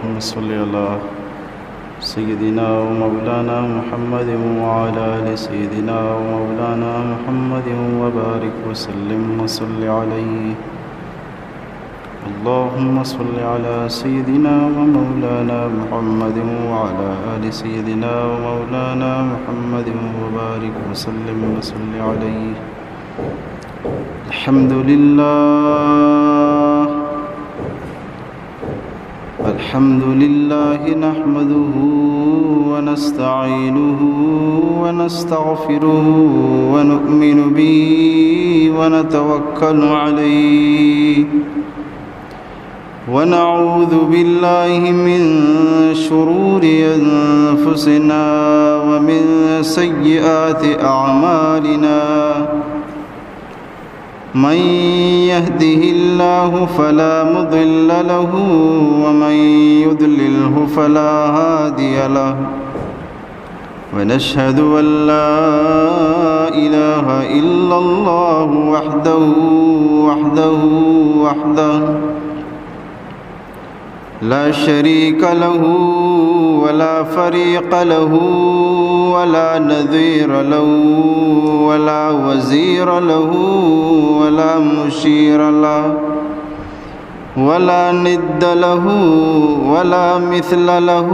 اللهم صل على سيدنا ومولانا محمد وعلى آل سيدنا ومولانا محمد وبارك وسلم وصل عليه. اللهم صل على سيدنا ومولانا محمد وعلى آل سيدنا ومولانا محمد وبارك وسلم وصل عليه. الحمد لله. الحمد لله نحمده ونستعينه ونستغفره ونؤمن به ونتوكل عليه ونعوذ بالله من شرور أنفسنا ومن سيئات أعمالنا. من يهده الله فلا مضل له ومن يضلله فلا هادي له. ونشهد أن لا إله إلا الله وحده، وحده، وحده لا شريك له ولا فريق له ولا نظير له ولا وزير له ولا مشير له ولا ند له ولا مثل له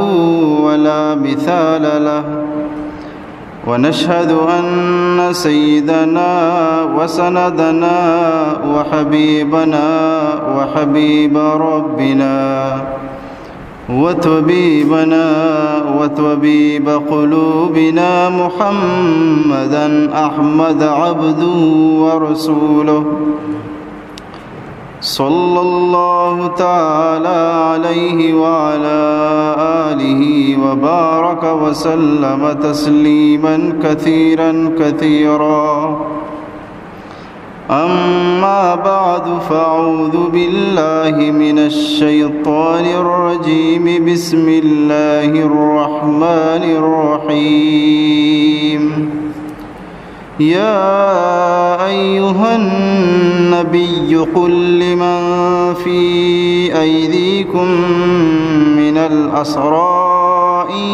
ولا مثال له. ونشهد أن سيدنا وسندنا وحبيبنا وحبيب ربنا وطبيبنا وطبيب قلوبنا محمدا أحمد عبده ورسوله، صلى الله تعالى عليه وعلى آله وبارك وسلم تسليما كثيرا كثيرا. أما بعد، فأعوذ بالله من الشيطان الرجيم. بسم الله الرحمن الرحيم. يا أيها النبي قل لمن في أيديكم من الأسرى إن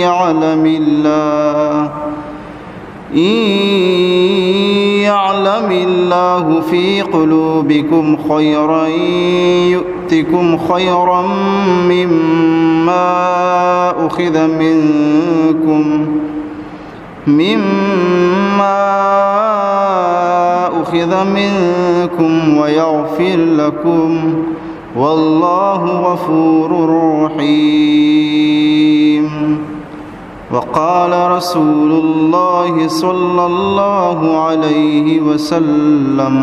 يعلم الله، إن يعلم الله في قلوبكم خيرا يؤتكم خيرا مما أخذ منكم، مما أخذ منكم ويغفر لكم، والله غفور رحيم. وقال رسول الله صلى الله عليه وسلم: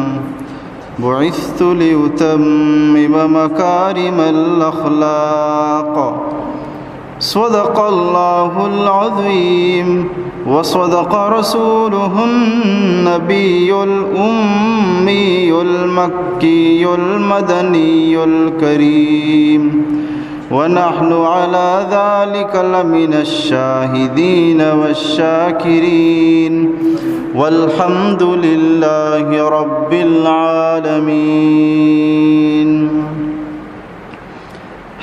بعثت لأتمم مكارم الأخلاق. صدق الله العظيم وصدق رسوله النبي الأمي المكي المدني الكريم، ونحن على ذلك لمن الشاهدين والشاكرين، والحمد لله رب العالمين.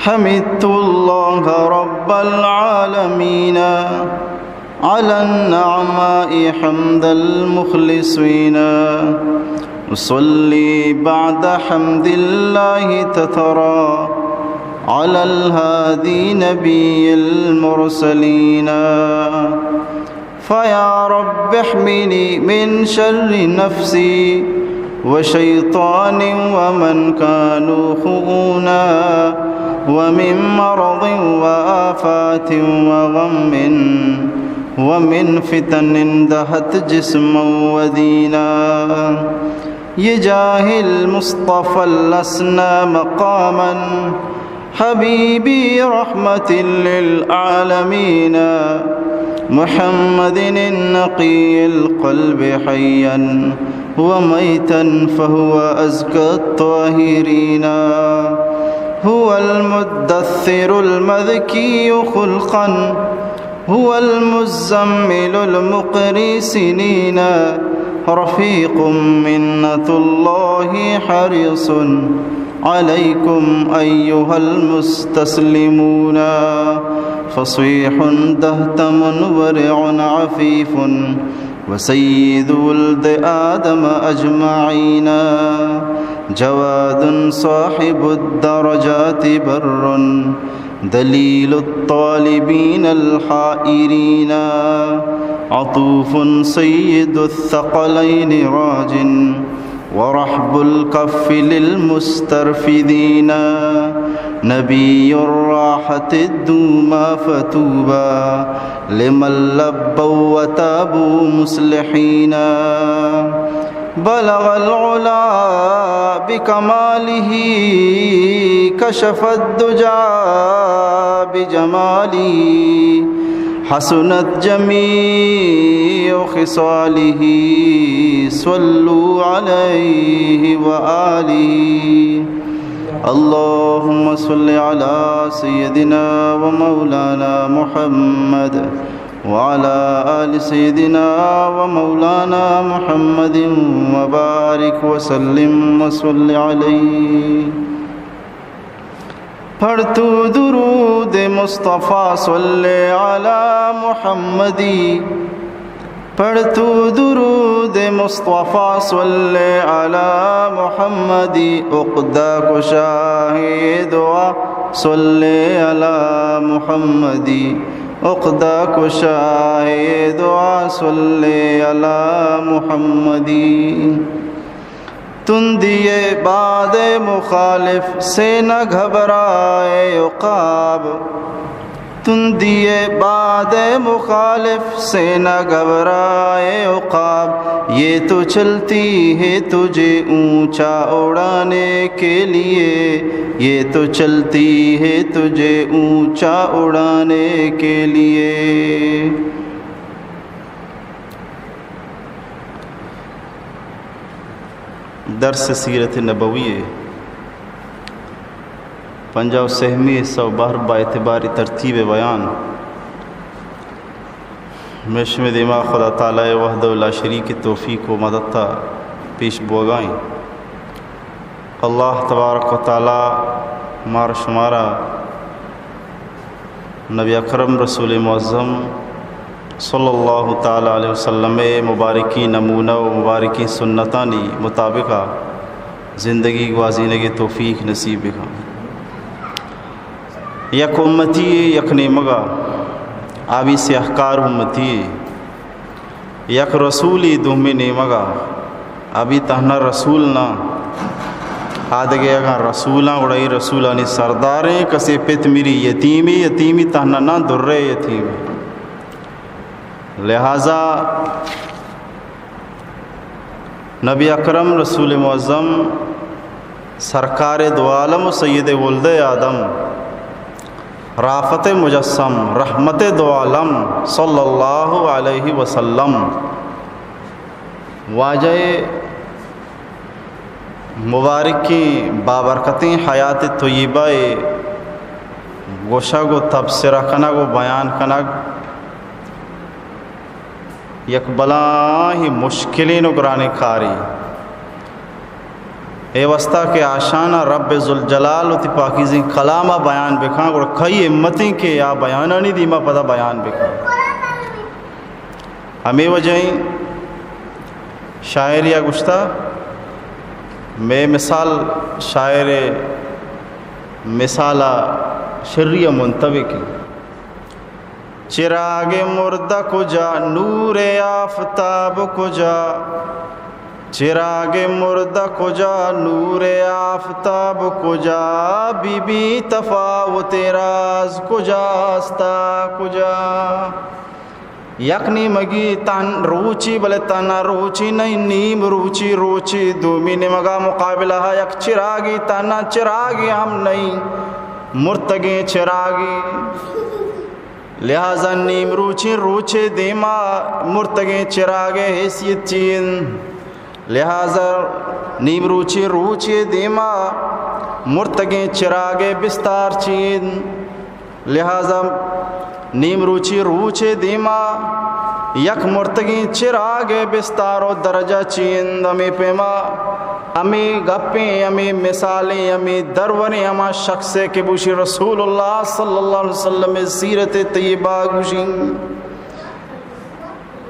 حمدت الله رب العالمين على النعماء حمد المخلصين. أصلي بعد حمد الله تترى على الهادي نبي المرسلين. فيا رب احمني من شر نفسي وشيطان ومن كانوا خؤونا، ومن مرض وآفات وغم، ومن فتن دهت جسما ودينا. يا جاه المصطفى الأسنى مقاما، حبيبي رحمة للعالمين، محمد النقي القلب حيا وميتا فهو أزكى الطاهرين. هو المدثر المذكي خلقا، هو المزمل المقري سنين، رفيق منة الله حريص عليكم أيها المستسلمون، فصيح دهتم ورع عفيف، وسيد ولد آدم أجمعين، جواد صاحب الدرجات بر، دليل الطالبين الحائرين، عطوف سيد الثقلين راج، ورحب الكف للمسترفدين، نبي الراحة الدوما فطوبى لمن لبوا وتابوا مصلحين. بلغ العلا بكماله، كشف الدجى بجماله، حسنت جميع خصاله، صلوا عليه وآله. اللهم صل على سيدنا ومولانا محمد وعلى آل سيدنا ومولانا محمد وبارك وسلم وصل عليه. پڑھ تو درود مصطفیٰ صلی علی محمدی، پڑھ تو درود مصطفیٰ صلی علی محمدی، عقدہ کشائے دعا صلی علی محمدی، عقدہ کشائے دعا صلی علی محمدی۔ تندی باد مخالف سے نہ گھبرائے عقاب، تندی باد مخالف سے نہ گھبرائے عقاب، یہ تو چلتی ہے تجھے اونچا اڑانے کے لیے، یہ تو چلتی ہے تجھے اونچا اڑانے کے لیے۔ درس سیرت نبوی پنجاہ و سہمی حصہ و بہر با اعتبار ترتیب بیان مئے شمئے دیما خدا تعالی وحدہ لا شریک توفیق و مدد تا پیش بوگائیں۔ اللہ تبارک و تعالی مار شمارا نبی اکرم رسول معظم صلی اللہ تعالی علیہ وسلم مبارکیں نمونہ و مبارکیں سنتانی مطابقا زندگی گوازینگے توفیق نصیب بکن۔ یک امتی، یک نیمگا آبی سیاہکار امتی، یک رسولی دومی نیمگا، آبی تہنا رسول نہ، آدگہ اگاں رسولاں گڑا ای رسولانی سرداریں، کسے پت میری یتیمی، یتیمی تہنا نہ درے یتیمی۔ لہذا نبی اکرم رسول معظم سرکار دو عالم و سید ولد آدم، رافت مجسم، رحمت دو عالم صلی اللہ علیہ وسلم، واجہ مبارکیں بابرکتیں حیات طیبہ گوشگ و تبصرہ کنگ و بیان کنگ یک بلاہیں مشکلیں و گرانیں کارے۔ اے واسطہ کہ آشانا رب ذوالجلال وتی پاکیزیں کلاما بیان بکاں، گڑا کئی ہمتیں کہ آ بیانانی دیما پدا بیان بکاں۔ ہمے وجہیں شاعریا گوشتا، مئے مثال شاعر مثالا شری منطبقیں۔ چراغ مردہ کجا، نور آفتاب کجا؟ چراغ مردہ کجا، نور آفتاب کجا؟ بی بی تفاوت راز کجاستا کجا؟ یک نیمگی تن روچی، بلے تنا روچی نہیں، نیم روچی، روچی دومی نیمگا مقابلہ یک چراغی، تنا چراغی ہم نہیں، مرتگیں چراغی۔ لہذا نیم روچیں روچے دیما مرتگیں چراغ حیثیت چی انت؟ لہذا نیم روچیں روچے دیما مرتگیں چراغ بستار چی انت؟ لہذا نیم روچیں روچے دیما یک مرتگیں چراغ بستار و درجہ چی انت؟ ہمے پیما ہمے گپیں، ہمے مثالیں، ہمے دروریں ہما شخص ء کہ بوشی رسول اللہ صلی اللہ علیہ وسلم ء سیرت طیبہ گوشی۔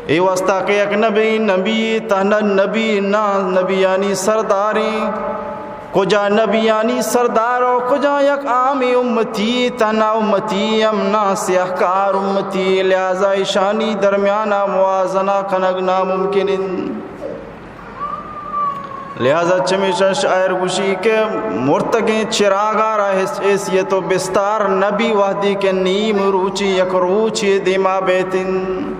اے واسطہ کہ یک نبی، نبی تہنا نبی نہ، نبیانی سرداریں۔ کجا نبیانی سردار و کجا یک عام امتی، تہنا امتی ہم نہ، سیاہکار امتی، لہذا ایشانی درمیان موازنہ کنگ ناممکن انت۔ لہذا چمیشا شاعر گوشی کہ مرتگیں چراگا را حیث-، حیثیت و بستار نبی وہدی کہ نیم روچی یک روچی دیما بیت انت۔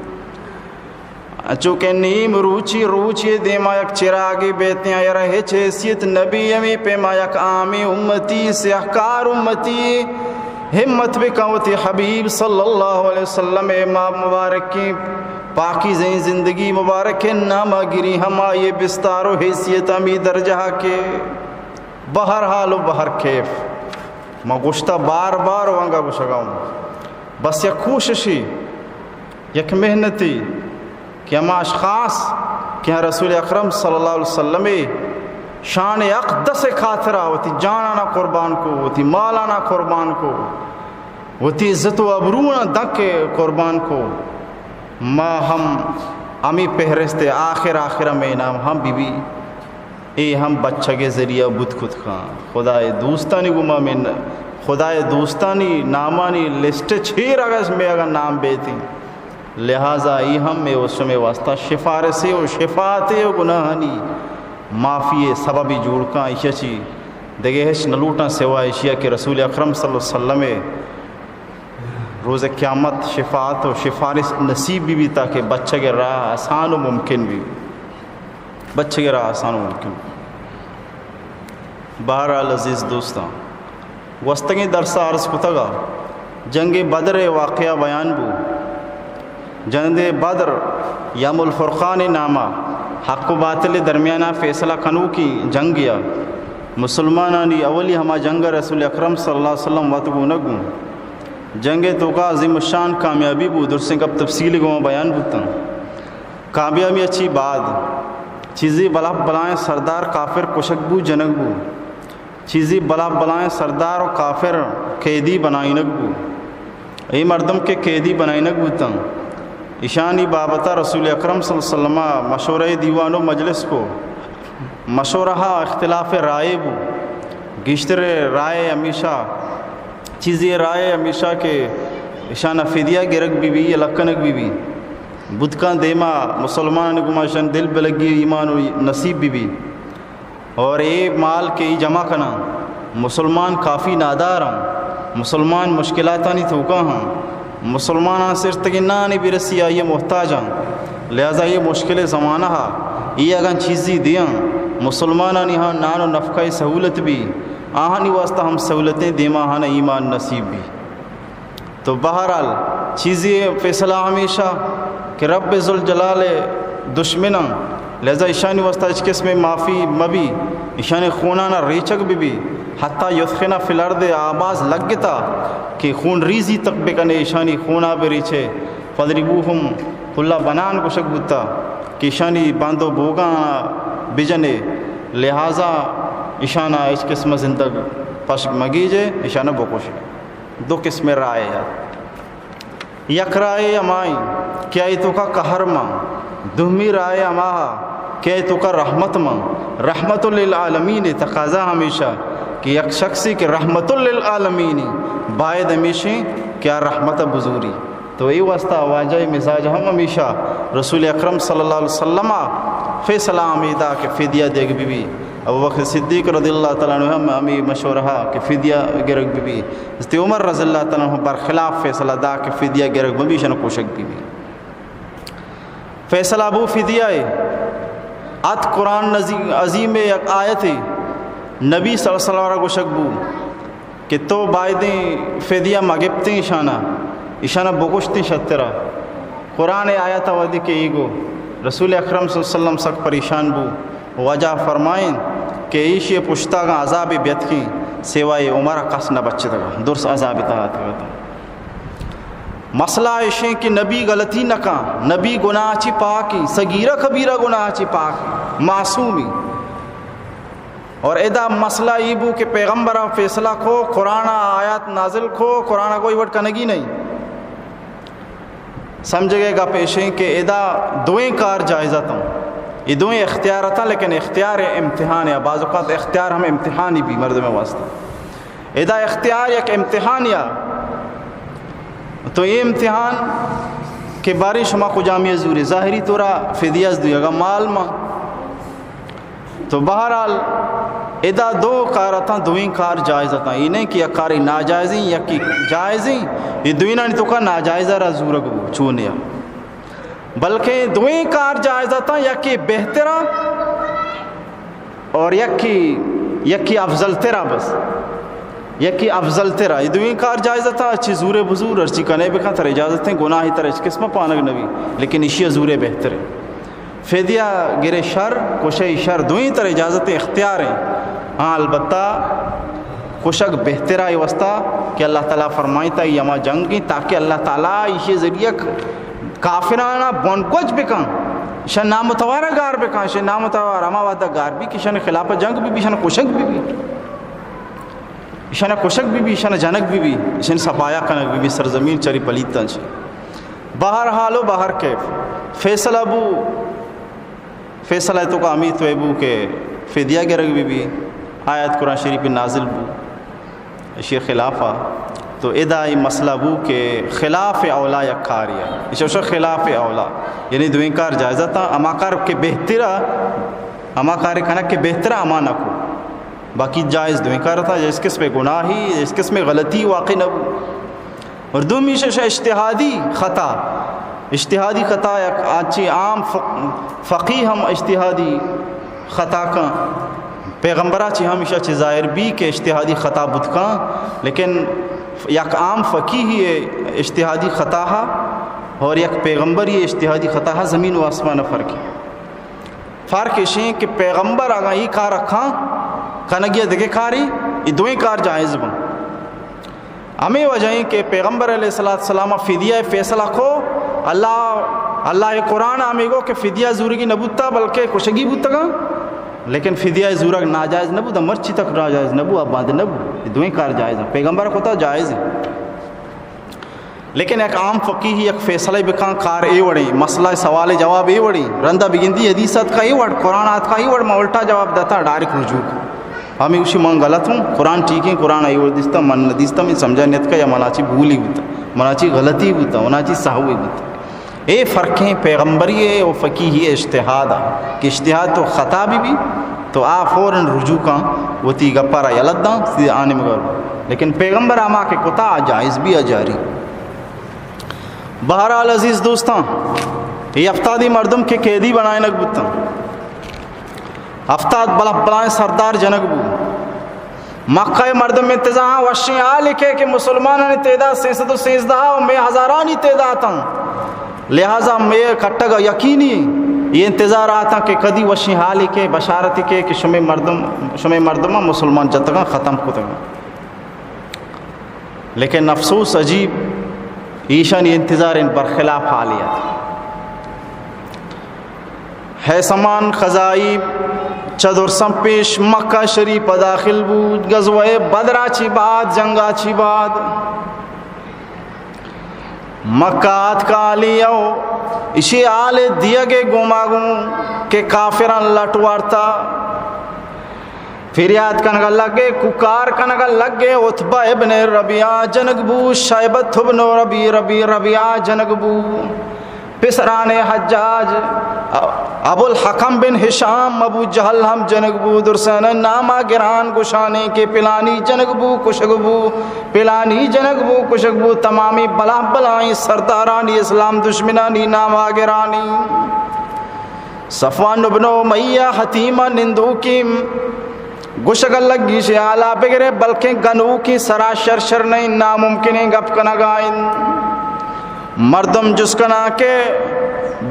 انچو کہ نیم روچی روچی دیما یک چراگے بیت انت، آئی را ہچ حیثیت نبی، ہمے پیما یک عامی امتی، سیاہکار امتی، ہمت بکن وتی حبیب صلی اللہ علیہ وسلم ء ما مبارکیں پاکیزیں زندگی مبارکیں نام ء گری، ہمائی بستار و حیثیت ہمی درجہ کہ بہر حال و بہر کیف۔ ما گوشتا بار بار و انگا گوشگا ہوں۔ بس یک کوششی، یک محنتی کہ ہما اشخاص کہ رسول اکرم صلی اللہ علیہ وسلم شان اقدس خاطرہ وتی جانانا قربان کو، وتی مالانا قربان کو، وتی عزت و ابرونا دنک قربان کو، ما ہم ہمی فہرست آخر آخر ہمیں نام ہم بی بی۔ اے ہم بچگ ء ذریعہ بوت کت کن۔ خدائے دوستانی گوما من، خدائے دوستانی نامانی لسٹ چیر اگس میں اگر نام بیتی، لہذا ای ہم میں و شمے واسطہ شفارسے و شفاعتے و گناہانی معافی سببی جوڑ کن۔ ایشی چی دگہ ہچ نہ لوٹاں سوائے ایشیا کہ رسول اکرم صلی اللہ علیہ وسلم روز قیامت شفاعت و شفارس نصیب بی بی تاکہ بچگ راہ آسان و ممکن بی۔ بچگ راہ آسان و ممکن بی۔ بہرحال عزیز دوستاں، گوستگیں درس ء عرض کتگ ء جنگ بدر ء واقعہ بیان بو۔ جنگ بدر یوم الفرقان ء نام ء حق و باطل ء درمیان ء فیصلہ کنوکیں جنگ ء مسلمانانی اولی ہما جنگ ء رسول اکرم صلی اللہ علیہ وسلم وت گونگ بو۔ جنگ ء توکا عظیم الشان کامیابی بو، درسیں گپ تفصیل گوں بیان بوتن۔ کامیابی ء چی بعد چیزی بلاہ بلائیں سردار کافر کشگ بو، جنگ بو۔ چیزی بلاہ بلائیں سردار و کافر قیدی بنائینگ بو۔ اے مردم کہ قیدی بنائینگ بوتن، ایشانی بابت ء رسول اکرم صلی اللہ علیہ وسلم ء مشورہ دیوان و مجلس کو۔ مشورہ ء اختلاف رائے بو۔ گیشتر رائے ہمیشہ چیزی رائے ہمیشہ کہ ایشان فدیہ گرگ بی بی یا لکنگ بی بی۔ بوت کن دیما مسلمانانی گوما ایشان دل بلگی ایمان و نصیب بی بی۔ اور اے مال کہ ای جمع کناں، مسلمان کافی نادار ہاں، مسلمان مشکلاتانی توکا ہاں، مسلماناں صرف تگی نانی برسی آئی محتاج ہاں، لہذا یہ مشکل زمانہ ہا ای اگاں چیزی دیاں، مسلمانانی ہاں نان و نفقہ سہولت بی، آہانی واسطہ ہم سہولتیں دیما ہاں ایمان نصیب بی۔ تو بہرحال چیزی فیصلہ ہمیشہ کہ رب ذوالجلال دشمناں، لہذا ایشانی واسطہ ہچ قسم معافی مبی، ایشانی خونانا ریچگ ببی، حتی یثخن فی الارض، آ باز لگتا کہ خون ریزی تک بکنے، ایشانی خونا بریچے، فضربوہم، پلا بنان گوشگ بوتا کہ ایشانی باندو بوگانا بجنے، لہذا ایشانا ہچ قسم زندگ پشک مگیجے، ایشانا بکشے۔ دو قسم رائے ات۔ یک رائے ہمائی کہ آئی توکا قہر ماں، دومی رائے ہما کہ آئی توکا رحمت ماں۔ رحمت للعالمین تقاضا ہمیشہ کہ یک شخصی کہ رحمت للعالمین باید ہمیشیں کہ آ رحمت بزوری۔ تو اے واسطہ واجہ مزاج ہم ہمیشہ رسول اکرم صلی اللہ علیہ وسلم فیصلہ ہمیدا کہ فدیہ دیگ بی بی۔ ابوبکر صدیق رضی اللہ تعالی عنہ ہم ہمیں مشورہ کہ فدیہ گرگ بی بی۔ حضرت عمر رضی اللہ تعالی عنہ برخلاف فیصلہ دا کہ فدیہ گرگ مبی، شن کوشگ بی بی۔ فیصلہ ابو فدیہ اے۔ ات قرآن نزی-، عظیم یک آیت اے۔ نبی صلی اللہ علیہ وسلم را گوشگ بو کہ تو بایدیں فدیہ مگپتیں ایشانا، ایشانا بگوشتیں شترا۔ قرآن آیت ودی کہ ایگو رسول اکرم صلی اللہ علیہ وسلم سک پریشان بو۔ واجہ فرمائیں کہ ایشی پشتاگاں عذابے بیتکیں، سوائے عمر کس نہ بچتگا، درس عذاب تہا اتکگا۔ مسئلہ ایشیں کہ نبی غلطی نہ کن، نبی گناہ چی پاکیں، صغیرہ کبیرہ گناہ چی پاکیں، معصومی۔ اور ادا مسئلہ ای بو کہ پیغمبر ءَ فیصلہ کو، قرآن ءَ آیات نازل کو، قرآن ءَ گو اے وڑ کنگی نہیں۔ سمجھگے گپ ایشیں کہ ادا دوئیں کار جائز اتاں، یہ دوئیں اختیار اتاں، لیکن اختیار امتحان ہے۔ بعض اوقات اختیار ہم امتحانی بھی مردم واسطہ۔ ادا اختیار یک امتحانی ہے، تو یہ امتحان کہ باریں شما کجامی زوری، ظاہری طورا فدیہ از دوی، اگا مال ما تو بہرحال ادا دو کار اتاں، دوئیں کار جائز اتاں۔ یہ نہیں کہ یک کاری ناجائزیں، یکی جائزیں، یہ دوئینانی توکا ناجائز را زورگ بو، چونیا۔ بلکہ دوئیں کار جائز اتاں، یکی بہترا اور یکی، یکی افضل ترا بس۔ یکی افضل ترا۔ یہ دوئیں کار جائز اتاں، اچھی زورے بزور، ہرچی کنے بکن، تر اجازت ہیں، گناہی تر اچ قسم پانگ نبی، لیکن اشی زورے بہتر ہے۔ فدیہ گرے شر، کشے شر، دوئیں تر اجازت اختیار ہیں۔ ہاں، البتہ کشگ بہتر آئی واسطہ کہ اللہ تعالیٰ فرمائیتا، یہ ہما جنگ ہیں تاکہ اللہ تعالیٰ ایشی ذریعہ کافرانا بن گوج بکن، شن نامتوارا گار بکن، شن نامتوار ہما وعدہ گار بھی کہ شن خلاف جنگ بھی بھی، شن کشگ بھی بھی، شن کشگ بھی بھی، شن جنگ بھی بھی، شن سپایا کنگ بھی بھی، سرزمین چری پلیتاں چی۔ بہر حال و بہر کیف فیصلہ بو، فیصلہ توکا ہمے توے بو کہ فدیہ گرگ بی بی، آیت قرآن شریف نازل بو اشی خلافا۔ تو ادا ای مسئلہ بو کہ خلاف اولا یک کاری ہے، اشی خلاف اولا، یعنی دوئیں کار جائز اتاں، ہما کار کہ بہترا، ہما کار کنگ کہ بہترا، ہما نہ کو، باقی جائز دوئیں کار اتاں، اس قسم گناہی، اس قسم غلطی واقع نہ بو۔ اور دومی شش اجتہادی خطا۔ اجتہادی خطا یک آنچی عام فق-، فقیہ ہم اجتہادی خطا کن۔ پیغمبرا چی ہمیشہ چی ظاہر بی کہ اجتہادی خطا بوت کن، لیکن یک عام فقیہی اجتہادی خطا ہا اور یک پیغمبری اجتہادی خطا ہا زمین و آسمان فرق ہے۔ فرق ایشیں کہ پیغمبر اگاں ای کار کھاں، کنگی دگہ کاری، ای دوئیں کار جائز بن۔ ہمیں وجہ ہیں کہ پیغمبر علیہ الصلوۃ والسلام فدیہ فیصلہ کو، اللہ، اللہ قرآن ہمیں گو کہ فدیہ زورگی نہ بوتا بلکہ کشگی بوتگا، لیکن فدیہ زورگ ناجائز نہ بوتا، مرچی تک ناجائز نہ بو، اب باند نہ بو، ای دوئیں کار جائز ہیں۔ پیغمبر کو تا جائز ہیں۔ لیکن یک عام فقیہ یک فیصلہ بکن، کار اے وڑیں، مسئلہ سوال جواب اے وڑیں، رندا بگندی حدیث اتکا اے وڑ، قرآن اتکا اے وڑ، ما الٹا جواب داتا، ڈائریکٹ رجوع کن۔ ہمیں گوشی من غلط ہوں، قرآن ٹھیک ہیں، قرآن اے وڑ دیستا، من نہ دیستا، من سمجھا نیتکا یا منا چی بھولی بوتا، منا چی غلطی بوتا، منا چی سہوی بوتا۔ اے فرقیں پیغمبری ہے و فقیہی اجتہاد ہے کہ اجتہاد تو خطا بھی بھی تو آ فوراً رجوع کن، وتی گپا را یلت داں، سیدھے آنی مگر۔ لیکن پیغمبر ہما کہ کتا آ جائز بھی آ جاری۔ بہرحال عزیز دوستاں، یہ ہفتادی مردم کہ قیدی بنائنگ بوتاں، ہفتاد بلہ بلائیں سردار جنگ بو۔ مکہ مردم انتظار وشیں حالی کے کہ مسلمانانی تعداد سیصد و سیزدہ و مے ہزارانی تعداد تاں، لہذا مے کٹگ یقینی۔ یہ انتظار آتاں کہ کدی وشیں حالی کے بشارتی کے کہ شمے مردم، شمے مردم مسلمان جتگاں ختم کتگاں۔ لیکن افسوس عجیب، ایشانی انتظار ان برخلاف حالی ات۔ ہیثمان خزائی چہ درساں پیش مکہ شریف داخل بود، غزوہ بدرا چی بعد، جنگا چی بعد۔ مکہ آتکا علی او اشی آل دیگے گوما گوں کہ کافران لٹ وارتا۔ فریاد کنگا لگے، کوکار کنگا لگے، عتبہ ابن ربیعہ جنگ بو، شیبت ابن ربی، ربی، ربیعہ جنگ بو، پسران حجاج، ابو الحکم بن ہشام، ابو جہل ہم جنگ بو، درسان ناما گران گوشانے کہ پلانی جنگ بو، کشگ بو، پلانی جنگ بو، کشگ بو، تمامی بلا بلائیں سردارانی اسلام دشمنانی ناما گرانی۔ صفوان ابن امیہ حتیمہ نندوکیں گوشگ لگی شے حالا بگرے، بلکیں گنوکیں سرا شر شر نہیں، ناممکنیں گپ کنگا انت۔ مردم جس کنا کہ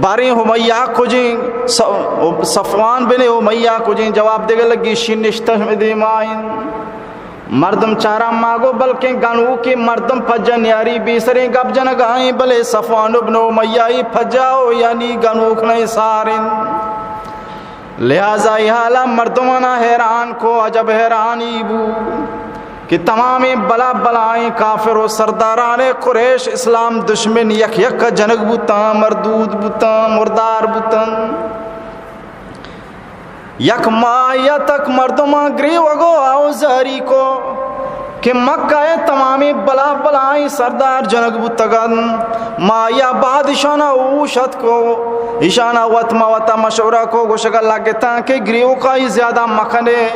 باریں امیہ کجیں، ص-، صفوان بن امیہ کجیں؟ جواب دگہ لگی شی نشتہ دیما انت۔ مردم چارا ماگو، بلکیں گنوکیں مردم پجا نیاری بیسریں گپ جنگا ایں، بلے صفوان ابن امیہ ای پجا و یعنی گنوک نئیں ساریں۔ لہذا اے حالا مردمانا حیران کو، عجب حیرانی بو کہ تمامیں بلا بلائیں کافر و سرداران قریش اسلام دشمن یک یک جنگ بوتاں، مردود بوتاں، مردار بوتاں۔ یک ماہ یا تک مردماں گریوگ و آوزاری کو کہ مکہ ء تمامیں بلا بلائیں سردار جنگ بوتگ انت۔ ماہ یا بعد ایشانا ہوش اتک و ایشانا وت ما وتا مشورہ کو، گوشگا لگتاں کہ گریوکائی زیادہ مکنے،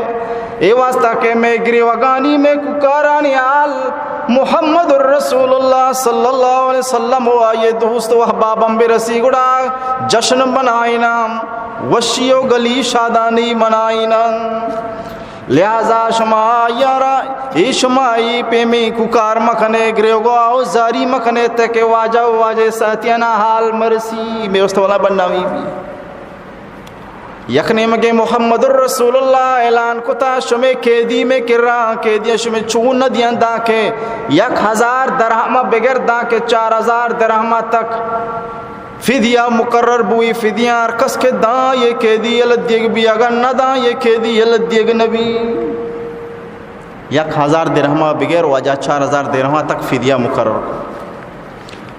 اے واسطہ کہ مئے گریوگانی، مئے کوکارانی حال محمد رسول اللہ صلی اللہ علیہ وسلم و آئی دوست و احباباں برسی، گڑا جشن منائیناں، وشی و گلی شادانی منائیناں۔ لہذا شما آیاں را، اے شما اے پیمیں کوکار مکنے، گریوگا و زاری مکنے، تاکہ واجہ و واجہ ساتیانا حال مرسی۔ مئے است والا بنامی بی۔ یک نیمگے محمد رسول اللہ اعلان کتا، شمے قیدی مئے کرا، قیدی شمے چون نہ دیاں، داں کہ یک ہزار درہم بگر، داں کہ چار ہزار درہم تک فدیہ مقرر بوئی۔ فدیہ ہر کس کہ داں، یہ قیدی یلہ دیگ بی، اگر نہ داں، یہ قیدی یلہ دیگ نہ بی۔ یک ہزار درہم بگر واجہ چار ہزار درہم تک فدیہ مقرر کو۔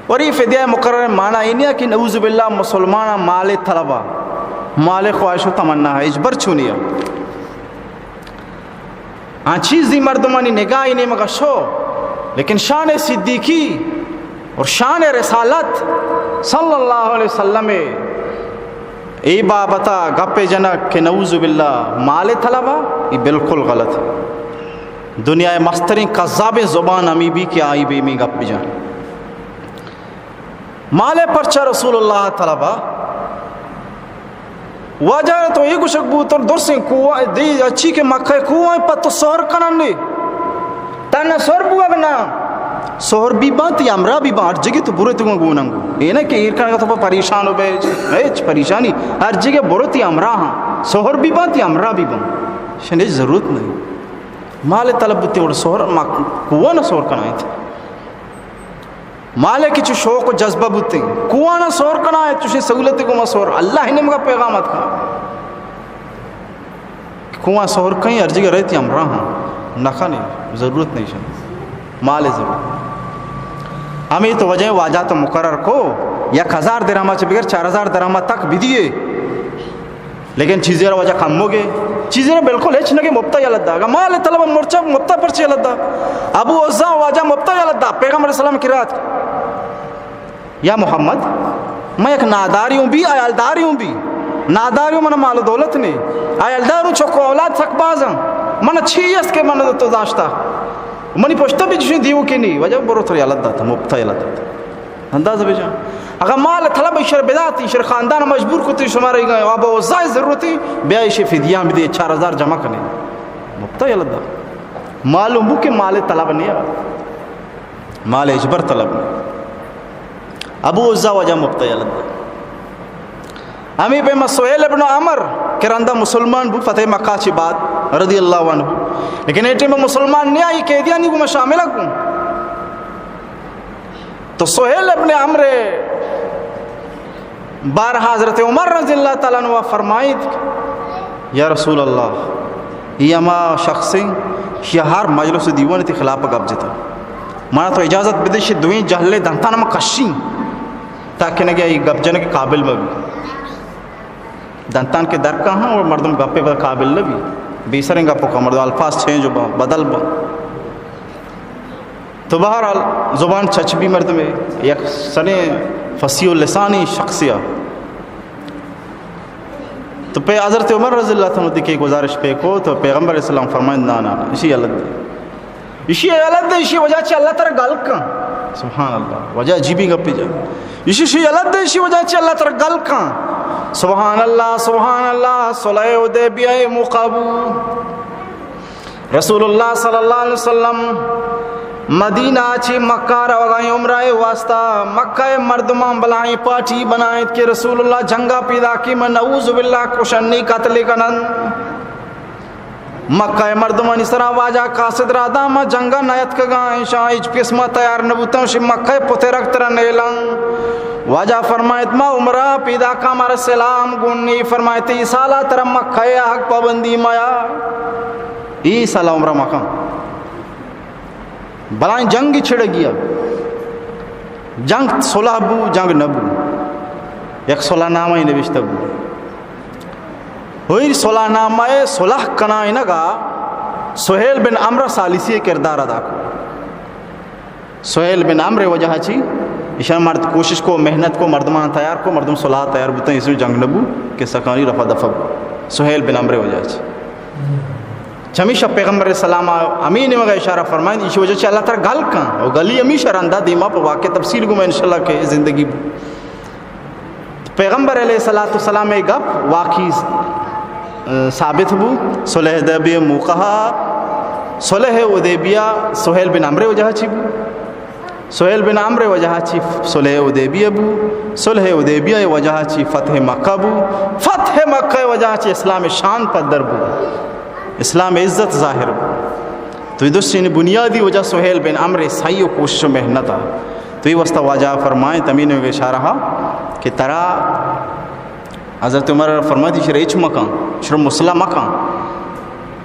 اور یہ فدیہ مقرر معنی ای نہیں کہ نعوذ باللہ مسلمان مال طلبا، مال خواہش و تمنا ہے، اجبر چونی ہے۔ آ چیزی مردمانی نگاہ ای نیمگا شو، لیکن شان صدیقی اور شان رسالت صلی اللہ علیہ وسلم اے بابتا گپ جنگ کہ نعوذ باللہ مال طلبا، یہ بالکل غلط ہے۔ دنیا مسترین کذابیں زبان ہمی بی کہ آئی بے میں گپ جن۔ مال پرچہ رسول اللہ طلبا۔ واجہ تو یہ گوشگ بوتر درسیں کوہ دی اچھی کہ مکہ کوہ پت تو سہر کنن نے۔ تن سہر بوگ نہ۔ سہر بی بانت یا امرا بی بانت، ہر جگہ تو برے تو گوننگو۔ اے نہ کہ ایر کنگا تو پریشان ہو بے، ہچ پریشانی۔ ہر جگہ برو تی امرا ہاں۔ سہر بی بانت یا امرا بی بانت۔ شنے ضرورت نہیں۔ مال طلب بوتے اور سہر ما کوہ نہ سہر کنائیں۔ مالے کہ چو شوق و جذبہ بوتیں، کوہانا سور کنائیں، چوشیں سہولتے گوما سور، اللہ ہی نیمگا پیغام اتکا کہ کوہاں سور کئیں، ہر جگہ رہتی ہمراہ ہاں، نہ کھنے، ضرورت نہیں شن، مال ضرورت۔ ہمیں تو وجہ واجہ تو مقرر کو، یک ہزار درہما چہ بگر چار ہزار درہما تک بدیے۔ لیکن چیزے را وجہ کم ہو گئے، چیزے را بالکل ہچ نہ کہ مفتا یلہ دا۔ اگا مال طلب مرچا مفتا پرچے یلہ دا؟ ابو عزا واجہ مفتا یلہ دا، پیغمبر اسلام کی رات۔ یا محمد، میں یک ناداری ہوں بھی، عیالداری ہوں بھی۔ ناداری ہوں، من مال و دولت نے۔ عیالدار ہوں، چک و اولاد سک باز ہیں۔ من چی است کہ من تو داشتا؟ منی پشتا بھی جشن دیو کی نہیں، وجہ برو تو یلہ دا تا، مفتا یلہ دا تا۔ اندازہ بجا۔ اگا مال طلب ایشر بدات، ایشر خاندان مجبور کتی شمارے گئے، ابو عزا ضرورتی، بیا ایشی فدیہ بدے، چار ہزار جمع کنے۔ مفتا یلہ دا۔ معلوم بو کہ مال طلب نہیں، مال اجبر طلب نہیں۔ ابو عزا وجہ مفتا یلہ دا۔ ہمیں پہ سہیل ابن عمر کہ رندا مسلمان بو فتح مکہ چی بعد رضی اللہ عنہ۔ لیکن اے ٹائم مسلمان نہیں آئی، قیدیانی گوما شامل کو۔ تو سہیل ابن عمرو بارہ حضرت عمر رضی اللہ تعالی عنہ فرمائیت، یا رسول اللہ، یہ ہما شخص ہیں کہ ہر مجلس و دیوان تی خلاف گپ جتا۔ منا تو اجازت بدے شی دوئیں جہلے دنتان ما کشی تاکہ نگے یہ گپ جنگ قابل مبی۔ دنتان کے در کہاں اور مردم گپے پر قابل نبی۔ بے سریں گپوں کا مردم الفاظ چینج با، بدل با۔ تو بہرحال زبان چچ بی مردمے، یک سنے فصیح و لسانی شخصیا۔ تو پہ حضرت عمر رضی اللہ تعالی عنہ دی کہ گزارش پہ کو تو پیغمبر اسلام فرمائند، نا، نا، نا، اسی یلہ دے۔ اسی یلہ دے، اسی وجہ چہ اللہ ترا گل کن۔ سبحان اللہ، وجہ عجیبی گپی جا۔ اسی، اسی یلہ دے، اسی وجہ چہ اللہ ترا گل کن۔ سبحان اللہ، سبحان اللہ، صلح حدیبیہ موقع بو۔ رسول اللہ صلی اللہ علیہ وسلم مدینہ چی مکہ روگائیں عمرہ واسطہ۔ مکہ مردمان بلائیں پارٹی بنائیں کہ رسول اللہ جنگا پیدا کی، من نعوذ باللہ کشنی قتل کنن۔ مکہ مردمانی سرا واجہ قاصد را داما جنگا نیتکگاں، ایشاں ہچ قسمہ تیار نبوتاں، شی مکہ پترک ترا نیلاں۔ واجہ فرمائیت، ما عمرہ پیداکاں، مارا سلام گون نی۔ فرمائیت، ای سالا ترا مکہ ءِ حق پابندی میا، ای سالا عمرہ مکن۔ بلائیں جنگ چھڑگی ءَ، جنگ صلح بو، جنگ نہ بو، یک صلح نامہ نوشتہ بو۔ ہوئی صلح نامہ ءِ صلح کنائینگا سہیل بن عمرو ثالثی ءِ کردار ادا کو۔ سہیل بن عمرو ءِ وجہ چی؟ ایشاں مرد کوشش کو، محنت کو، مردمان تیار کو، مردم صلح تیار بوتن، اس میں جنگ نہ بو، قصہ کہانی رفع دفع بو۔ سہیل بن عمرو ءِ وجہ چی؟ چمیشا پیغمبر علیہ السلام ہمے نیمگا اشارہ فرمائیں، ایشی وجہ چی اللہ ترا گل کن، او گلی ہمیشہ رندا دیما پہ واقعہ تفصیل گو میں انشاءاللہ کہ زندگی بو۔ پیغمبر علیہ الصلوۃ والسلام ءِ گپ واقعی، اه، ثابت بو۔ صلح حدیبیہ موقع، صلح حدیبیہ سہیل بن عمرو ءِ وجہ چی بو؟ سہیل بن عمرو ءِ وجہ چی صلح حدیبیہ بو؟ صلح حدیبیہ ءِ وجہ چی فتح مکہ بو؟ فتح مکہ ءِ وجہ چی اسلام ءِ شان پدر بو، اسلام ءِ عزت ظاہر بو۔ تو یہ درستیں بنیادی وجہ سہیل بن عمرو ءِ سعی و کوشش و محنت ءَ۔ تو یہ واسطہ واجہ فرمائیں، تمین اشارہ کہ ترا حضرت عمر فرماتی، شر ہچ مکن، شر مسلح مکن۔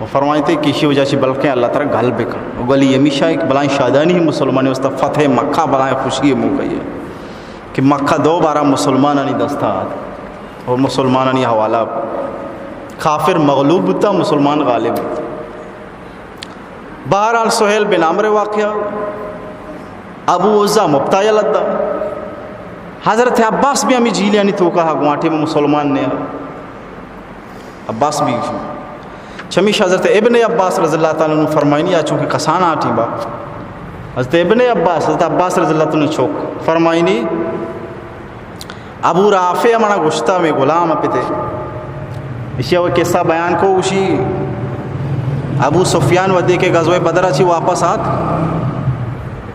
و فرمائیتے کہ ایشی وجہ چی بلکیں اللہ ترا گل بکن۔ و گلی ہمیشہ ایک بلائیں شادانی ہی مسلمانی واسطہ فتح مکہ بلائیں خوشی موقع ہے کہ مکہ دوبارہ مسلمانانی دستا آت اور مسلمانانی حوالہ۔ کافر مغلوب بوتا، مسلمان غالب بوتا۔ بہرحال سہیل بن عمرو ءِ واقعہ، ابو عزہ مبتا یلہ دا۔ حضرت عباس بھی ہمیں جیلیانی توکا ہا، گوانٹے میں مسلمان نے۔ عباس بھی۔ چمیش حضرت ابن عباس رضی اللہ تعالیٰ عنہ فرمائنی، آ چونکہ کسان آٹی با۔ حضرت ابن عباس، حضرت عباس رضی اللہ تعالیٰ عنہ چوک فرمائنی، ابو رافع منا گوشتا، میں غلام پتے۔ اسی وہ قصہ بیان کو، اسی ابو سفیان ودے کے غزوہ بدر اچھی واپس آت۔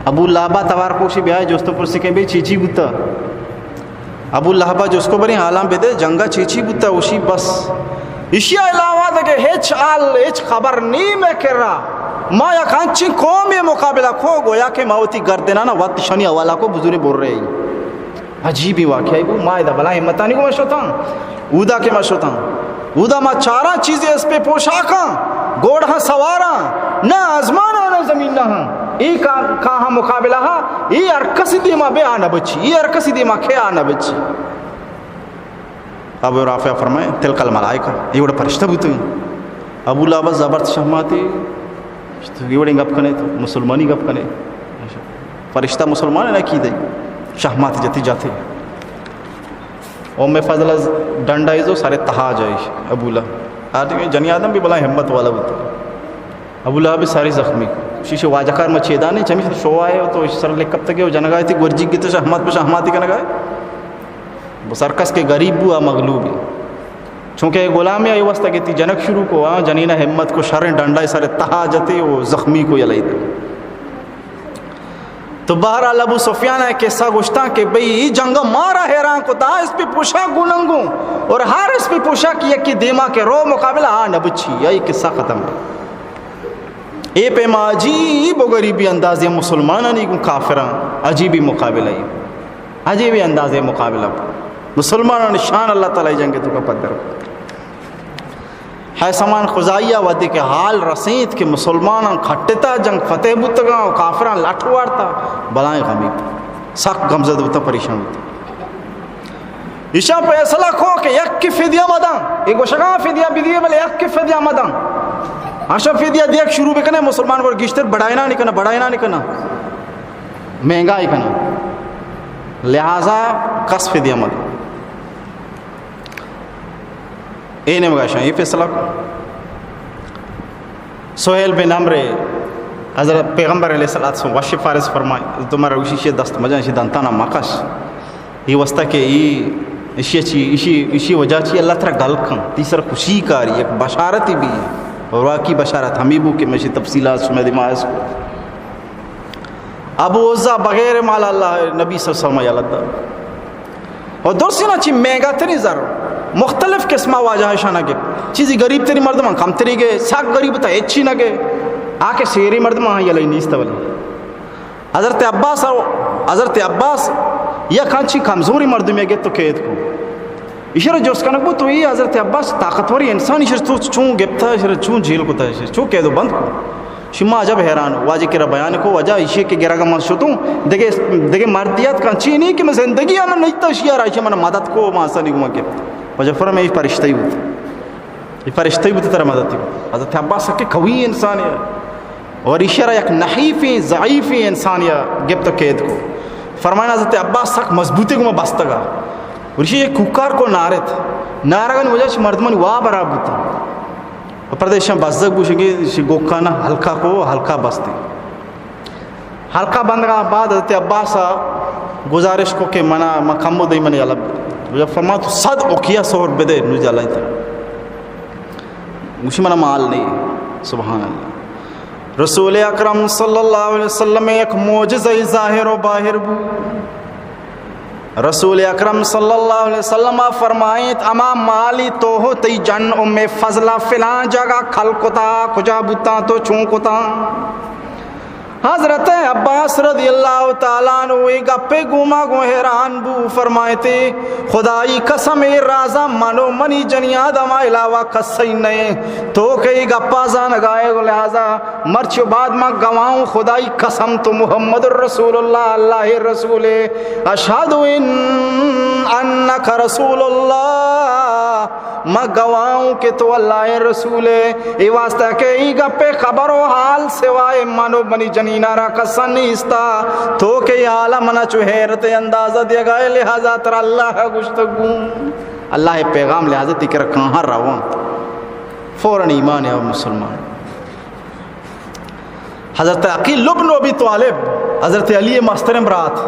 ابو لہبا توار کو، اسی بیائے جوستو پرسی کہ بھئی چی چی بوتا؟ ابو لہبا جس کو بری حالاں بدے، جنگا چی چی بوتا؟ اوشی بس ایشی علاوہ دگہ ہچ حال، ہچ خبر نی میں کرا۔ ما یک انچیں قومی مقابلہ کو، گویا کہ ما وتی گردنانا وت شنی حوالہ کو، بزرے بر رہی۔ عجیبی واقعہ بو۔ ما ادا بلا ہمتانی کو ما شتاں، اودا کہ ما شتاں، اودا ما چاراں چیزے اسپے پوشاکاں، گوڑ ہاں سواراں، نہ آزمان ہاں نہ زمین ہاں۔ ای کا، کاہاں مقابلہ ہا، ای ہر کسی دیما بے آ نہ بچی، ای ہر کسی دیما کھے آ نہ بچی۔ ابو رافع فرمائے، تلک الملائکہ، ای وڑ فرشتہ بوتگیں۔ ابو لہب زبرت شہماتی، ای وڑیں گپ کنے تو مسلمانی گپ کنے۔ فرشتہ مسلمان ہے نا کی دئی، شہمات جتی جاتے۔ ام فضل از ڈنڈا ایزو سارے تہا جائیش ابو لہب۔ آتے جنی آدم بھی بلا ہمت والا بوتا۔ ابو لہب ساری زخمی۔ شیشے واجہ کار مچیدانے، چمی شو آئے تو سر لکھب تک جنگائے تھی، گرجی گیتے شہمات پہ شہماتی کنگائے۔ بس ہر کس کہ غریب بو، آ مغلوب ہے۔ چونکہ اے غلام ہے، اے واسطہ کہ تی جنک شروع کو، آ جنینا ہمت کو، شریں ڈنڈا سر تہا جتے و زخمی کو یلئی دے۔ تو بہرحال ابو سفیان ء قصہ گوشتاں کہ بھئی ای جنگ مارا حیران کتا، اسپی پوشاک گوننگوں اور ہر اسپی پوشاک یکی دیما کہ رو مقابلہ آ نہ بچی، ای قصہ ختم۔ اے پیما عجیب و غریبی اندازے مسلمانانی گوں کافراں عجیبی مقابلہ ای۔ عجیبیں اندازے مقابلہ بوت۔ مسلمانانی شان اللہ تعالی جنگ تو کا پدر۔ حیثمان خزاعیہ وھدے کہ حال رسینت کہ مسلماناں کھٹتا، جنگ فتح بوتگاں و کافراں لٹ وارتا، بلائیں غمی بوت۔ سک غمزدہ بوتا، پریشان بوتا۔ ایشاں فیصلہ کو کہ یک فدیہ مداں، اے گوشگاں فدیہ بدیے بلے یک فدیہ مداں۔ اشاں فدیہ دیگ شروع بکنے، مسلمان گور گیشتر بڑائنا نکنا، بڑائنا نکنا۔ مہنگائی کناں، لہذا کس فدیہ مہ دے۔ اے نیمگا اشاں اے فیصلہ کو۔ سہیل بن عمرو حضرت پیغمبر علیہ الصلوۃ والسلام وش فارس فرمائے، تو مرا اشی شی دست مجن، اشی دنتانا مکش۔ اے واسطہ کہ اے اشی چی، اشی، اشی وجہ چی اللہ ترا گل کن، تئی سر خوشی کاری، یک بشارتی بھی۔ اور واقعی بشارت ہمیں بو کہ میں اشی تفصیلات شما دیما اس کو۔ ابو عزا بغیر مال اللہ نبی صلی اللہ علیہ وسلم یلہ دا۔ و درسینا چی مہنگا ترین زر، مختلف قسمہ واجہ شانا گپت۔ چیزی غریب ترین مردمان کم تری گئے، سک غریب تا ہچی نہ گئے۔ آ کہ شیری مردمان یلہ نیست ولی۔ حضرت عباس، حضرت عباس یک انچیں کمزوریں مردمے گپت و قید کو۔ ایشرا جست کنگ بوت، تو اے حضرت عباس طاقتوریں انسان، ایشرا تو چون گپتا، ایشرا چون جیل کتا، ایشرا چون قید و بند کو؟ شما عجب حیران۔ واجہ کرا بیان کو، واجہ ایشی کہ گرگ من شتوں، دگہ، دگہ مردیت کن چی نہیں کہ من زندگی ہم نہیں تا، ایشی را ایشی من مدد کو، ما آسانی گما گپت۔ واجہ فرمائے، اے فرشتہ ہی بوت۔ اے فرشتہ ہی بوت، ترا مدد ہی بوت۔ حضرت عباس سکیں قوی انسانے۔ اور ایشرا یک نحیفیں، ضعیفیں انسانے گپت و قید کو۔ فرمائنا حضرت عباس سک مضبوطی گما بستگا۔ اور ایشی یک کوکار کو نارت۔ نارگانی وجہ چہ مردمانی واب ہراب بوتا۔ و پردیشاں بزگ بوشگی، ایشی گوکانا ہلکا کو، ہلکا بستی۔ ہلکا بندگا بعد حضرت عباس گزارش کو کہ منا، من کمو دئی منی الب۔ فرما تو صد اقیہ سہر بدے، نو جلائیں ترا۔ گوشی منا مال نہیں۔ سبحان اللہ۔ رسول اکرم صلی اللہ علیہ وسلم یک معجزہ ظاہر و باہر بو۔ رسول اکرم صلی اللہ علیہ وسلم فرمائیت، اما مالی تو ہو تئی جن ام فضلہ فلان جگہ کھل کتا، کجا بوتاں تو چون کتا؟ حضرت عباس رضی اللہ تعالی عنہ اے گپے گوما گوں حیران بو، فرمائیتے، خدائی قسم، اے رازا من و منی جنی آدم علاوہ کسئی نئے۔ تو کہ اے گپا زانگائے، لہذا مرچی بعد ما گواہوں، خدائی قسم تو محمد رسول اللہ، اللہ رسول۔ اشہد ان انک رسول اللہ، ما گواہوں کہ تو اللہ رسول۔ اے واسطہ کہ اے گپے خبر و حال سوائے من و منی جنینا را کسا نیستا۔ تو کہ اے حالا منا چو حیرت اندازہ دیگائے، لہذا ترا اللہ گوشتگوں۔ اللہ پیغام لہذا تئی کرا کاہاں رواں۔ فوراً ایمان یا مسلمان۔ حضرت عقیل ابن ابی طالب، حضرت علی مستریں برات،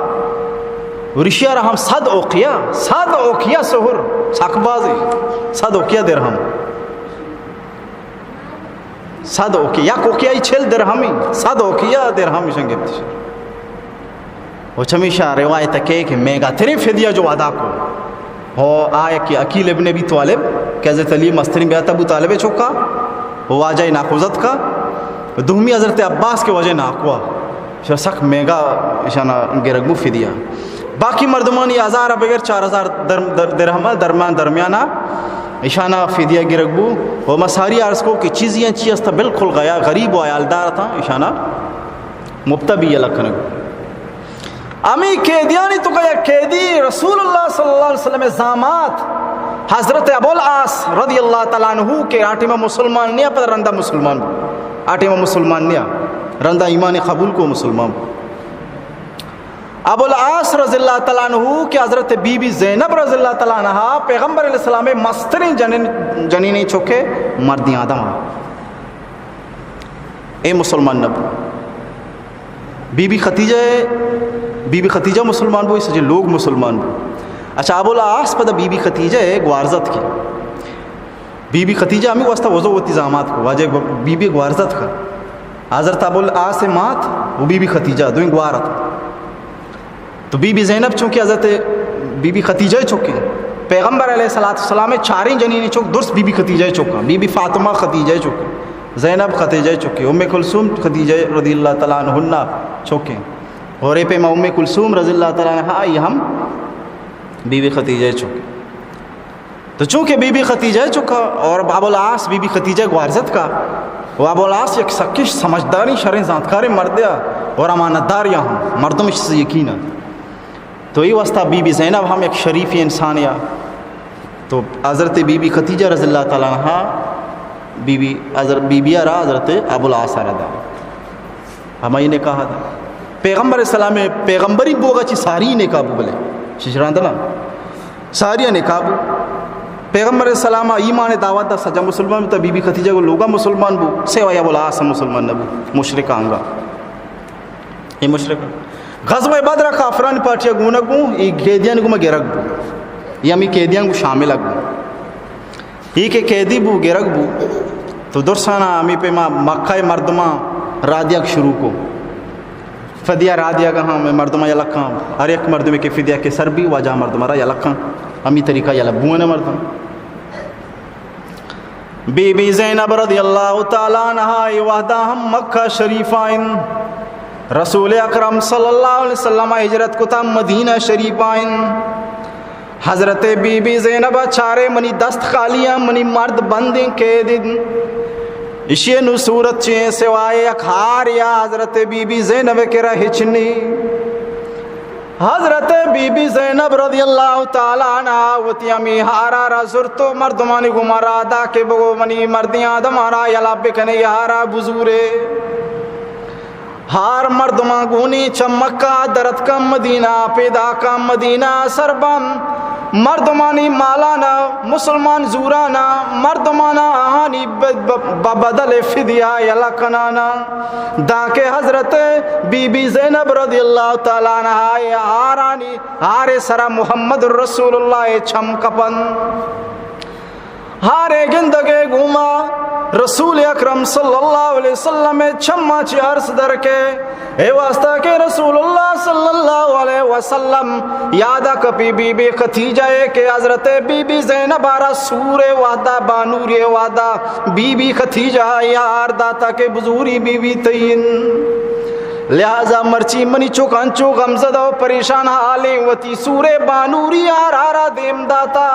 ورشیا را ہم صد اوقیہ، صد اوقیہ سہر، سک بازی، صد اوقیہ درہم۔ صد اوقیہ، یک اوقیہ چل درہمی، صد اوقیہ درہم اشان گپتش۔ و چمیشا روایت کہ، کہ میگا ترین فدیہ جو ادا کو۔ ہو آ یک عقیل ابن ابی طالب کہ حضرت علی مسترین بیات ابو طالب چوکا، و واجہ ناکوزت کا، دومی حضرت عباس کے واجہ ناکوا۔ شا سک میگا اشانا گرگ بو فدیہ۔ باقی مردمانی ہزار بگر چار ہزار در-، در-، درہم درمیان، درمیانا اشانا فدیہ گرگ بو۔ و ما ساری عرض کو کہ چیزی ہیں چی است بالکل غیا-، غریب و عیالدار تھا اشانا مبتبی یلہ کنگ۔ ہمے قیدیانی توکا یک قیدی رسول اللہ صلی اللہ علیہ وسلم زامات حضرت ابو العاص رضی اللہ تعالی عنہ کہ آ ٹیما مسلمان نیا، پدا رندا مسلمان بو۔ آ ٹیما مسلمان نیا، رندا ایمان قبول کو مسلمان بو۔ ابو العاص رضی اللہ تعالی عنہ کہ حضرت بی بی زینب رضی اللہ تعالی عنہا پیغمبر علیہ السلام مستریں جنین، جنینیں چکے مردیں آدم ہا۔ اے مسلمان نہ بو۔ بی بی خدیجہ، بی بی خدیجہ مسلمان بو، سجے لوگ مسلمان بو۔ اچھا، ابو العاص پدا بی بی خدیجہ گوارزت کی۔ بی بی خدیجہ ہمیں واسطہ وضو وتی زامات کو، واجہ بی بی گوارزت کا۔ حضرت ابو العاص مات و بی بی خدیجہ دوئیں گوارت۔ تو بی بی زینب چونکہ حضرت بی بی خدیجہ چکے، پیغمبر علیہ الصلوۃ والسلام چاریں جنین چک درست بی بی خدیجہ چکا، بی بی فاطمہ خدیجہ چکے، زینب خدیجہ چکے، ام کلثوم خدیجہ رضی اللہ تعالی عنہن چکے، اور اے پیما ام کلثوم رضی اللہ تعالی عنہا، آئی ہم بی بی خدیجہ چکے۔ تو چونکہ بی بی خدیجہ چکا اور ابو العاص بی بی خدیجہ گوارزت کا، و ابو العاص یک سکش سمجھداریں شریں زانتکاریں مردے اور امانتدار یا ہم مردم اس یقین ہے۔ تو یہ واسطہ بی بی زینب ہم یک شریفی انسان یا۔ تو حضرت بی بی خدیجہ رضی اللہ تعالی عنہا بی بی حضرت بی بی را حضرت ابو العاص را دا۔ ہمائی نکاح دا۔ پیغمبر اسلام پیغمبری بوگا چی ساری نکاح بو بلے۔ چی چراندنا؟ ساری نکاح بو۔ پیغمبر اسلام ایمان دعوت دا سجا مسلمان بو، تا بی بی خدیجہ کو لوگا مسلمان بو، سوائے ابو العاص مسلمان نہ بو، مشرک آنگا۔ اے مشرک۔ غزوہ بدر کافران پارٹیا گونا گو، اے قیدیان گو ما گرگ بو۔ اے ہمیں قیدیان گو شامل گو۔ اے کہ قیدی بو، گرگ بو، تو درسانا ہمیں پیما مکہ مردماں را دیگ شروع کو۔ فدیہ را دیگ ہاں، مردماں یلہ کاں، ہر یک مردمے کہ فدیہ کہ سر بی، واجہ مردم را یلہ کاں۔ ہمیں طریقہ یلہ بوئن مردم۔ بی بی زینب رضی اللہ تعالی عنہا اے وہدا ہم مکہ شریفا انت۔ رسول اکرم صلی اللہ علیہ وسلم ہجرت کتا مدینہ شریف آئین۔ حضرت بی بی زینب چارے منی دست خالی ہیں، منی مرد بندیں قید۔ اشی نو صورت چیں سوائے یک ہار یا حضرت بی بی زینب کرا ہچ نی۔ حضرت بی بی زینب رضی اللہ تعالی عنہا وتی ہمی ہارا را زرت و مردمانی گوما را دا کہ بگو منی مردیں آدمارا یلا بکنے، ہارا بزورے۔ ہار مردماں گونی چہ مکہ درتکاں مدینہ، پیداکاں مدینہ سرباں مردمانی مالانا، مسلمان زورانا، مردمانا آہانی ب-، ب-، ب-، بدل فدیہ یلا کنانا۔ دانکہ حضرت بی بی زینب رضی اللہ تعالی عنہا ہارانی، ہارے سرا محمد رسول اللہ چم کپن۔ ہارے گندگے گوما رسول اکرم صلی اللہ علیہ وسلم چما چی عرض در کے، اے واسطہ کہ رسول اللہ صلی اللہ علیہ وسلم یادا کپی بی بی خدیجہ اے کہ حضرت بی بی زینب آرا سورے وعدہ، بانوری وعدہ، بی بی خدیجہ یار داتا کہ بزوری بی بی تئین۔ لہذا مرچی منی چک انچو غمزدہ و پریشان حالیں، وتی سورے بانوری آرارا دیم داتا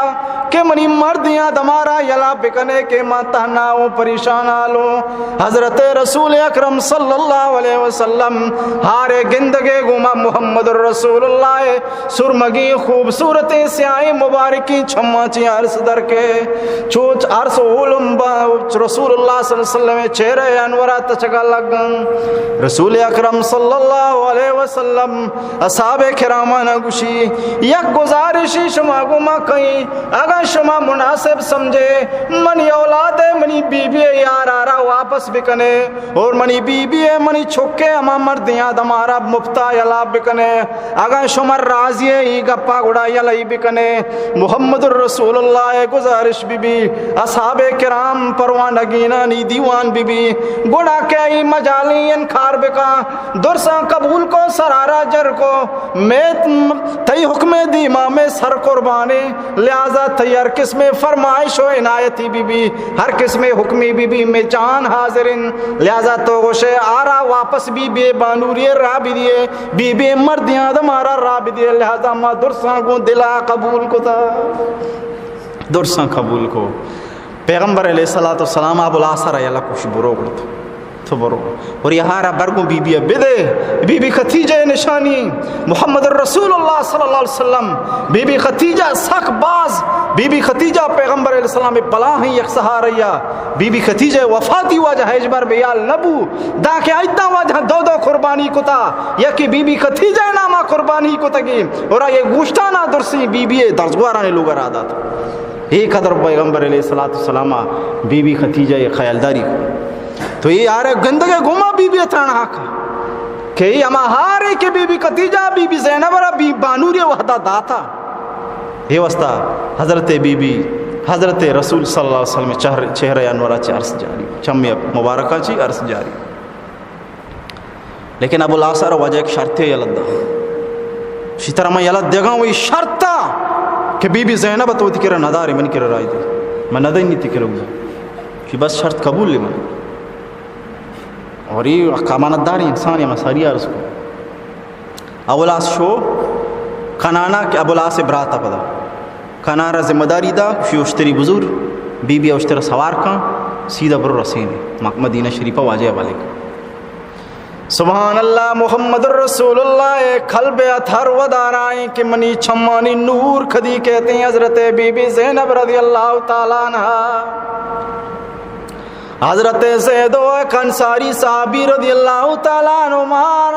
کہ منی مردیاں دمارا یلا بکنے کہ ما تہنا و پریشان حالوں۔ حضرت رسول اکرم صلی اللہ علیہ وسلم ہارے گندگے گوما محمد رسول اللہ سرمگیں خوبصورتیں سیاہیں مبارکیں چماں چی عرض در کے۔ چوچ عرض اولم با رسول اللہ صلی اللہ علیہ وسلم چہرہ انورا تچگا لگن۔ رسول اکرم صلی اللہ علیہ وسلم اصحاب کرامانا گوشی، یک گزارشی شما گوما کئیں، اگاں شما مناسب سمجھے، منی اولاد منی بی بی یار آرا واپس بکنے۔ اور منی بی بی ء منی چک ء ہما مردیں آدم آرا مپتا یلا بکنے۔ اگاں شما راضی ء ای گپا گڑا یلئی بکنے۔ محمد الرسول اللہ ء گزارش بی بی، اصحاب کرام پروانگینانی دیوان بی بی، گڑا کہ ای مجالیں انکار بکاں، درساں قبول کو سرارا جر کو، میں تئی حکم دیما میں سر قربانے۔ لہذا تئی ہر قسم فرمائش و عنایتی بی بی، ہر قسم حکمی بی بی، میں جان حاضر ان۔ لہذا تو گوشے آرا واپس بی بی بانوری را بی دیے، بی بی مردیں آدم آرا را بی دیے۔ لہذا ما درساں گوں دلا قبول کتا، درساں قبول کو۔ پیغمبر علیہ الصلوۃ والسلام ابو العاص را یلا کوش برو گڑت۔ تو برو۔ اور یہ ہارا برگوں بی بی بدے۔ بی بی خدیجہ نشانی۔ محمد رسول اللہ صلی اللہ علیہ وسلم۔ بی بی خدیجہ سک باز۔ بی بی خدیجہ پیغمبر علیہ السلام بلاہیں یک سہاریا۔ بی بی خدیجہ وفاتی واجہ ہیچ بر بیال نبو۔ دا کہ ایداں واجہ دو دو قربانی کتا۔ یکی بی بی خدیجہ ناما قربانی کتگی۔ اور یہ گوشتانا درسی بی بی درزگوارانی لوگ را دات۔ اے قدر پیغمبر علیہ الصلوۃ والسلام بی بی خدیجہ ء خیالداری کو۔ تو اے آرے گندگے گوما بی بی تران حق کہ اے ہما ہارے کہ بی بی خدیجہ بی بی زینب را بی بانوری وحدہ داتا۔ اے واسطہ حضرت بی بی، حضرت رسول صلی اللہ علیہ وسلم چہر-، چہرہ انورا چی عرض جاری، چمی مبارکہ چی عرض جاری۔ لیکن ابو العاص ء را واجہ یک شرطے یلہ دا۔ شی ترا من یلہ دیگاں، وہی شرط ء کہ بی بی زینب ء تو وتی کرا ندارے، منی کرا راہی دے۔ من ندینی تی کرا۔ شی بس شرط قبول ہے من۔ اور یہ امانت دار انسان ہے، ہمیں ساری عرض کو۔ ابو العاص شو کنانا کہ ابو العاص برات ء پدا کنان را ذمہ داری دا، شی اشتری بزور، بی بی اشتر سوار کن، سیدھا برو رسینے مک-، مدینہ شریفہ واجہ حوالے کن۔ سبحان اللہ، محمد رسول اللہ ء قلب اطہر ودارائیں کہ منی چمانی نور کدی کہتے ہیں حضرت بی بی زینب رضی اللہ تعالی عنہا۔ حضرت زید و یک انصاری صحابی رضی اللہ تعالی عنہما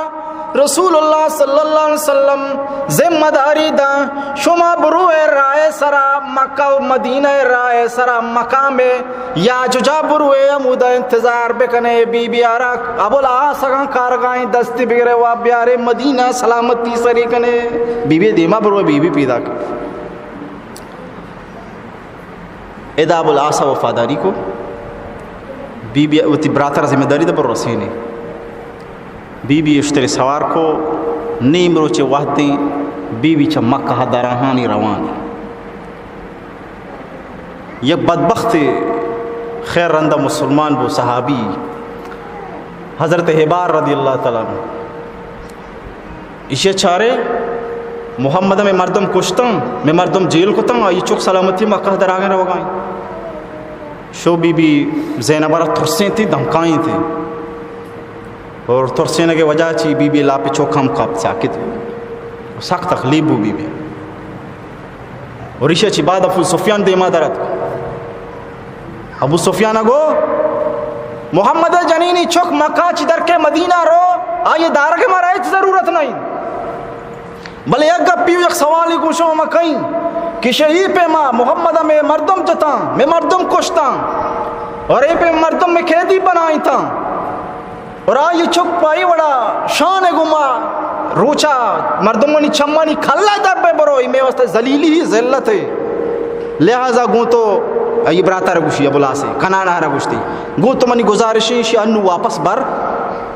رسول اللہ صلی اللہ علیہ وسلم ذمہ داری دا، شما بروئے راہ سرا مکہ و مدینہ راہ سرا مقام یا ججا بروئے ہمودا انتظار بکنے، بی بی آرا ابو العاص اگاں کارگاہیں دستی بگرے و بیارے مدینہ سلامتی سری کنے۔ بی بی دیما بروئے، بی بی پیدا کن۔ ادا ابو العاص وفاداری کو، بی بی وتی براتر ذمہ داری دا بر رسینے۔ بی بی اشتری سوار کو، نیم روچے وحدیں بی بی چہ مکہ دراہانی روان۔ یک بدبخت خیر رندہ مسلمان بو، صحابی حضرت حبار رضی اللہ تعالی عنہ۔ ایشی چارے، محمد ءَ مئے مردم کشتاں، مئے مردم جیل کتاں، آئی چک سلامتی مکہ در آگیں روگائیں۔ شو بی بی زینب را ترسینتی، دمکائینتی۔ اور ترسینگ ءِ وجہ چی بی بی لاپ چک ہم کپت ساکت۔ سخت تکلیف بو بی بی۔ اور ایشی چی بعد ابو سفیان دیما در اتک۔ ابو سفیان گو، محمد جنینی چک مکہ چی در کے مدینہ رو، آئی دارگ مارا ہچ ضرورت نہیں۔ بلے یک گپی و یک سوالی گوشو مکئیں کہ شہی پیما محمد مئے مردم جتاں، مئے مردم کشتاں، اور اے پہ مردم مئے قیدی بنائیں تاں۔ اور آئی چک پہ اے وڑا شان ءِ گوما روچا مردمانی چمانی کلا در بہ برو، اے مئے واسطہ ذلیلی ہی ذلت ہے۔ لہذا گوں تو اے براتر گوشی ابو العاص کنانا را گوشتی، گوں تو منی گزارش ہے، ایشی انو واپس بر،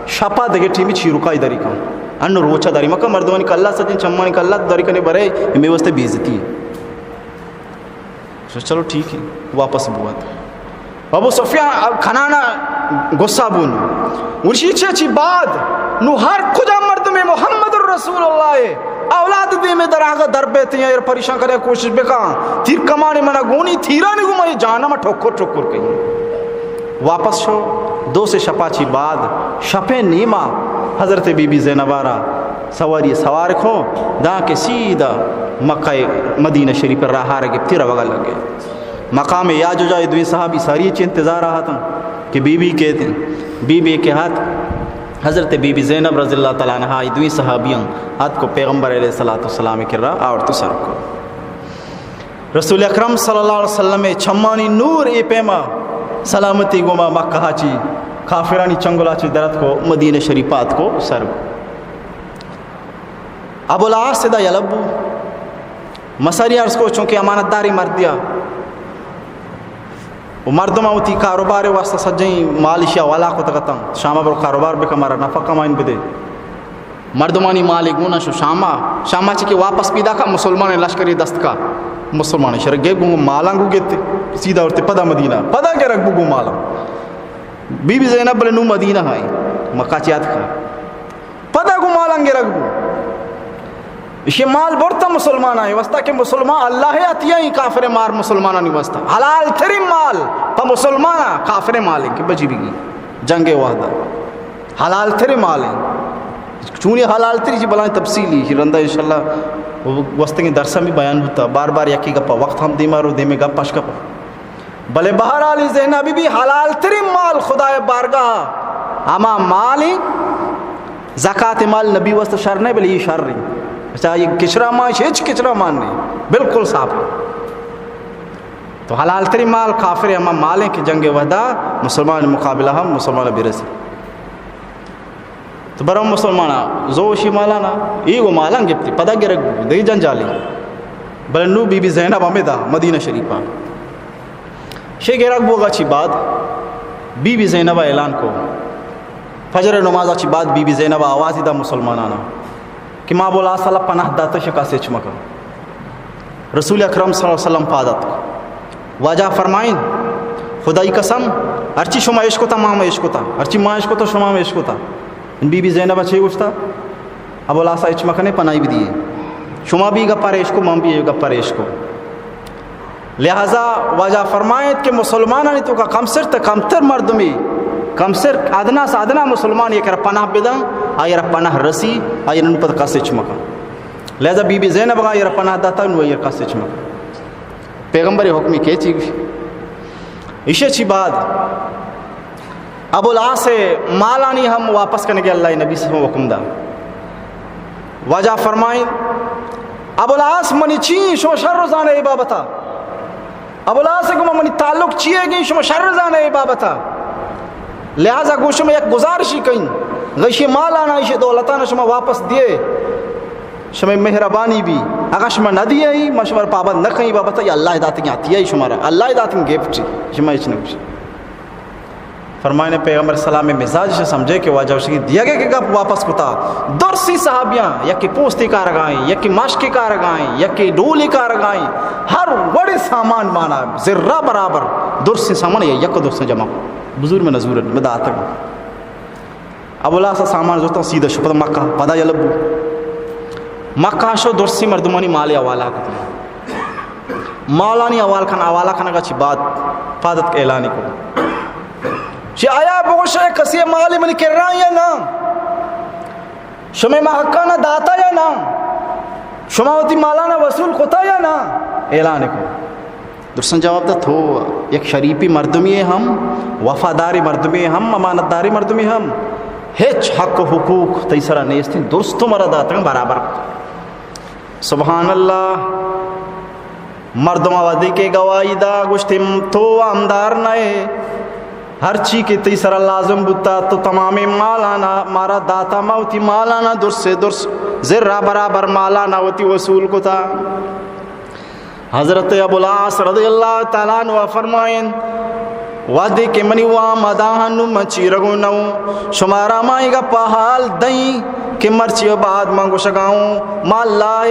شپا دگہ ٹیمی چیروکائی دری کن، انو روچا دری مکن، مردمانی کلا سجن چمانی کلا دری کنے برے، اے مئے واسطہ بے عزتی ہے۔ چلو ٹھیک ہے، واپس بوت۔ ابو سفیان کنانا غصہ بون۔ ورشی چے چی بعد نو ہر کجا مردم محمد الرسول اللہ اولاد دیمے در آگا در بیتے ہیں، پریشان کرے کوشش بکاں، تیر کمانے منا گونی، تیرانی گو مئے جانم ٹھوکر ٹھوکر کہیں۔ واپس شو، دو سے شپا چی بعد، شپے نیما حضرت بی بی زینبا را سواری سوار کو، داں کہ سیدھا مکہ مدینہ شریف راہ را گپتی روگا لگے۔ مقام یاجوجا اے دوئیں صحابی ساری چہ انتظار آہتاں کہ بی بی کیت۔ بی بی کہ ہات، حضرت بی بی زینب رضی اللہ تعالی عنہا اے دوئیں صحابیاں ہات کو پیغمبر علیہ الصلوۃ والسلام کرا آورت سر کو۔ رسول اکرم صلی اللہ علیہ وسلم چمانی نور اے پیما سلامتی گوما مکہ چی کافرانی چنگلا چی درت کو مدینہ شریف آت کو سر کو۔ ابو العاص دا یلہ بو، مساری عرض کو، چونکہ امانت داری مردیا و مردم وتی کاروبار واسطہ سجیں مال ایشی حوالہ کتگ اتاں، شاما برو کاروبار بکن، مارا نفع کمائن بدے۔ مردمانی مال گونا شو شاما، شاما چی کہ واپس پیدا کا مسلمان لشکری دست کا، مسلمان شر گے گو مالاں گو گیت، سیدھا ورتے پدا مدینہ، پدا گرگ بو گو مالاں۔ بی بی زینب بلے نو مدینہ ہائی، مکہ چیات کا۔ پدا گوں مالاں گرگ بو۔ ایشی مال برتا مسلمانانی واسطہ کہ مسلمان اللہ ءِ عطیہ ایں، کافر مار مسلمانانی واسطہ۔ حلال ترین مال پہ مسلمان کافر مال ایں کہ بچی بگی جنگ وحدہ۔ حلال ترین مال ایں۔ چونی حلال تری چی بلائیں تفصیلی، چی رندا انشاءاللہ گوستگیں درساں بھی بیان بوتا۔ بار بار یکی گپا وقت ہم دیما رو، دیمے گپ پش کپا۔ بلے بہرحال اے زینب بی بی حلال ترین مال خدائے بارگاہ ہما مال ایں، زکات مال نبی واسطہ شر نہیں، بلے اے شر ایں۔ اچھا، اے کچرا مال، ہچ کچرا مال نہیں، بالکل صاف۔ تو حلال ترین مال کافر ہما مال ایں کہ جنگ وحدہ مسلمان مقابلہ ہم مسلمان برسی۔ تو برو مسلمانا زو شی مالانا، اے گو مالاں گپتی، پدا گرگ بو، دگہ جنجالی۔ بلے نو بی بی زینب ہمیں دا مدینہ شریفا۔ شے گرگ بوگا چی بعد بی بی زینب اعلان کو۔ فجر نمازا چی بعد بی بی زینب آوازی دا مسلمانانا کہ ما بولا سلا پناہ داتا شکا سچ مکن۔ رسول اکرم صلی اللہ علیہ وسلم پاد اتک۔ واجہ فرمائیں، خدائی قسم، ہرچی شما اشکتا، ما ہم اشکتا، ہرچی ما اشکتا، شما ہم اشکتا۔ بی بی زینب چے گوشتا؟ ابو العاص ہچ مکنے، پناہی بدیے۔ شما بھی گپا ریشکو، من بھی گپا ریشکو۔ لہذا واجہ فرمائیں کہ مسلمانانی توکا کمسر تا کمتر مردمی، کمسر ادنا سے ادنا مسلمان یک را پناہ بدن، آئی را پناہ رسی، آئی نو پد کس ہچ مکن۔ لہذا بی بی زینب گا ایر پناہ داتا، نو ایر کس ہچ مکن۔ پیغمبر حکمی کے چی گوشی؟ ایشی چی بعد ابو العاص مالانی ہم واپس کنگے اللہ نبی صلی اللہ علیہ وسلم حکم دا۔ واجہ فرمائیں، ابو العاص منی چی شما شر زانے اے بابتا؟ ابو العاص گو منی تعلق چیے گی شما شر زانے اے بابتا؟ لہذا گو شما یک گزارشی کئیں، گشی مالانا، ایشی دولتانا شما واپس دیے، شما مہربانی بی۔ اگر شما نہ دیے، ما شما پابند نہ کئیں بابت، یا اللہ داتگی عطیہ شما را، اللہ داتگی گفٹ، شما ہچ نہ گوشی۔ فرمائنے پیغمبر سلام مزاج سے سمجھے کہ واجہ اشی دیگے کہ گپ واپس کتا۔ درسی صحابیاں، یکی پوستی کارگائیں، یکی ماشکی کارگائیں، یکی ڈولی کارگائیں، ہر وڑے سامان مانا، ذرہ برابر درسی سامان یا یک درس جمع۔ بزور میں نزور میں داتگ۔ ابو العاص سامان زرتاں سیدھا شو پدا مکہ، پدا یلہ بو۔ مکہ شو درسیں مردمانی مال حوالہ کت۔ مالانی حوال کن، حوالہ کنگا چی بعد پادت اعلانی کو۔ چی آیا بگوشے کسی مال منی کرا یا نا؟ شمے ما حقانا داتا یا نا؟ شما وتی مالانا وصول کتا یا نا؟ اعلان کو۔ درستاں جواب دا، تو یک شریفی مردمی ہم، وفاداری مردمی ہم، امانت داری مردمی ہم، ہچ حق و حقوق تئی سرا نیستیں، درست تو مرا داتگاں برابر۔ سبحان اللہ۔ مردم وہدے کہ گواہی دا، گوشتی تو وامدار نئے، ہرچی کہ تئی سرا لازم بوتا تو تمامیں مالانا مارا داتا، ما وتی مالانا درس درس زرا برابر مالانا وتی وصول کتا۔ حضرت ابو العاص رضی اللہ تعالی عنہ فرمائیں، وہدے کہ منی وام ادا ہنو من چیرگو نو، شمارا ما اے گپا حال دئیں کہ مرچی بعد من گوشگا ہوں، ما اللہ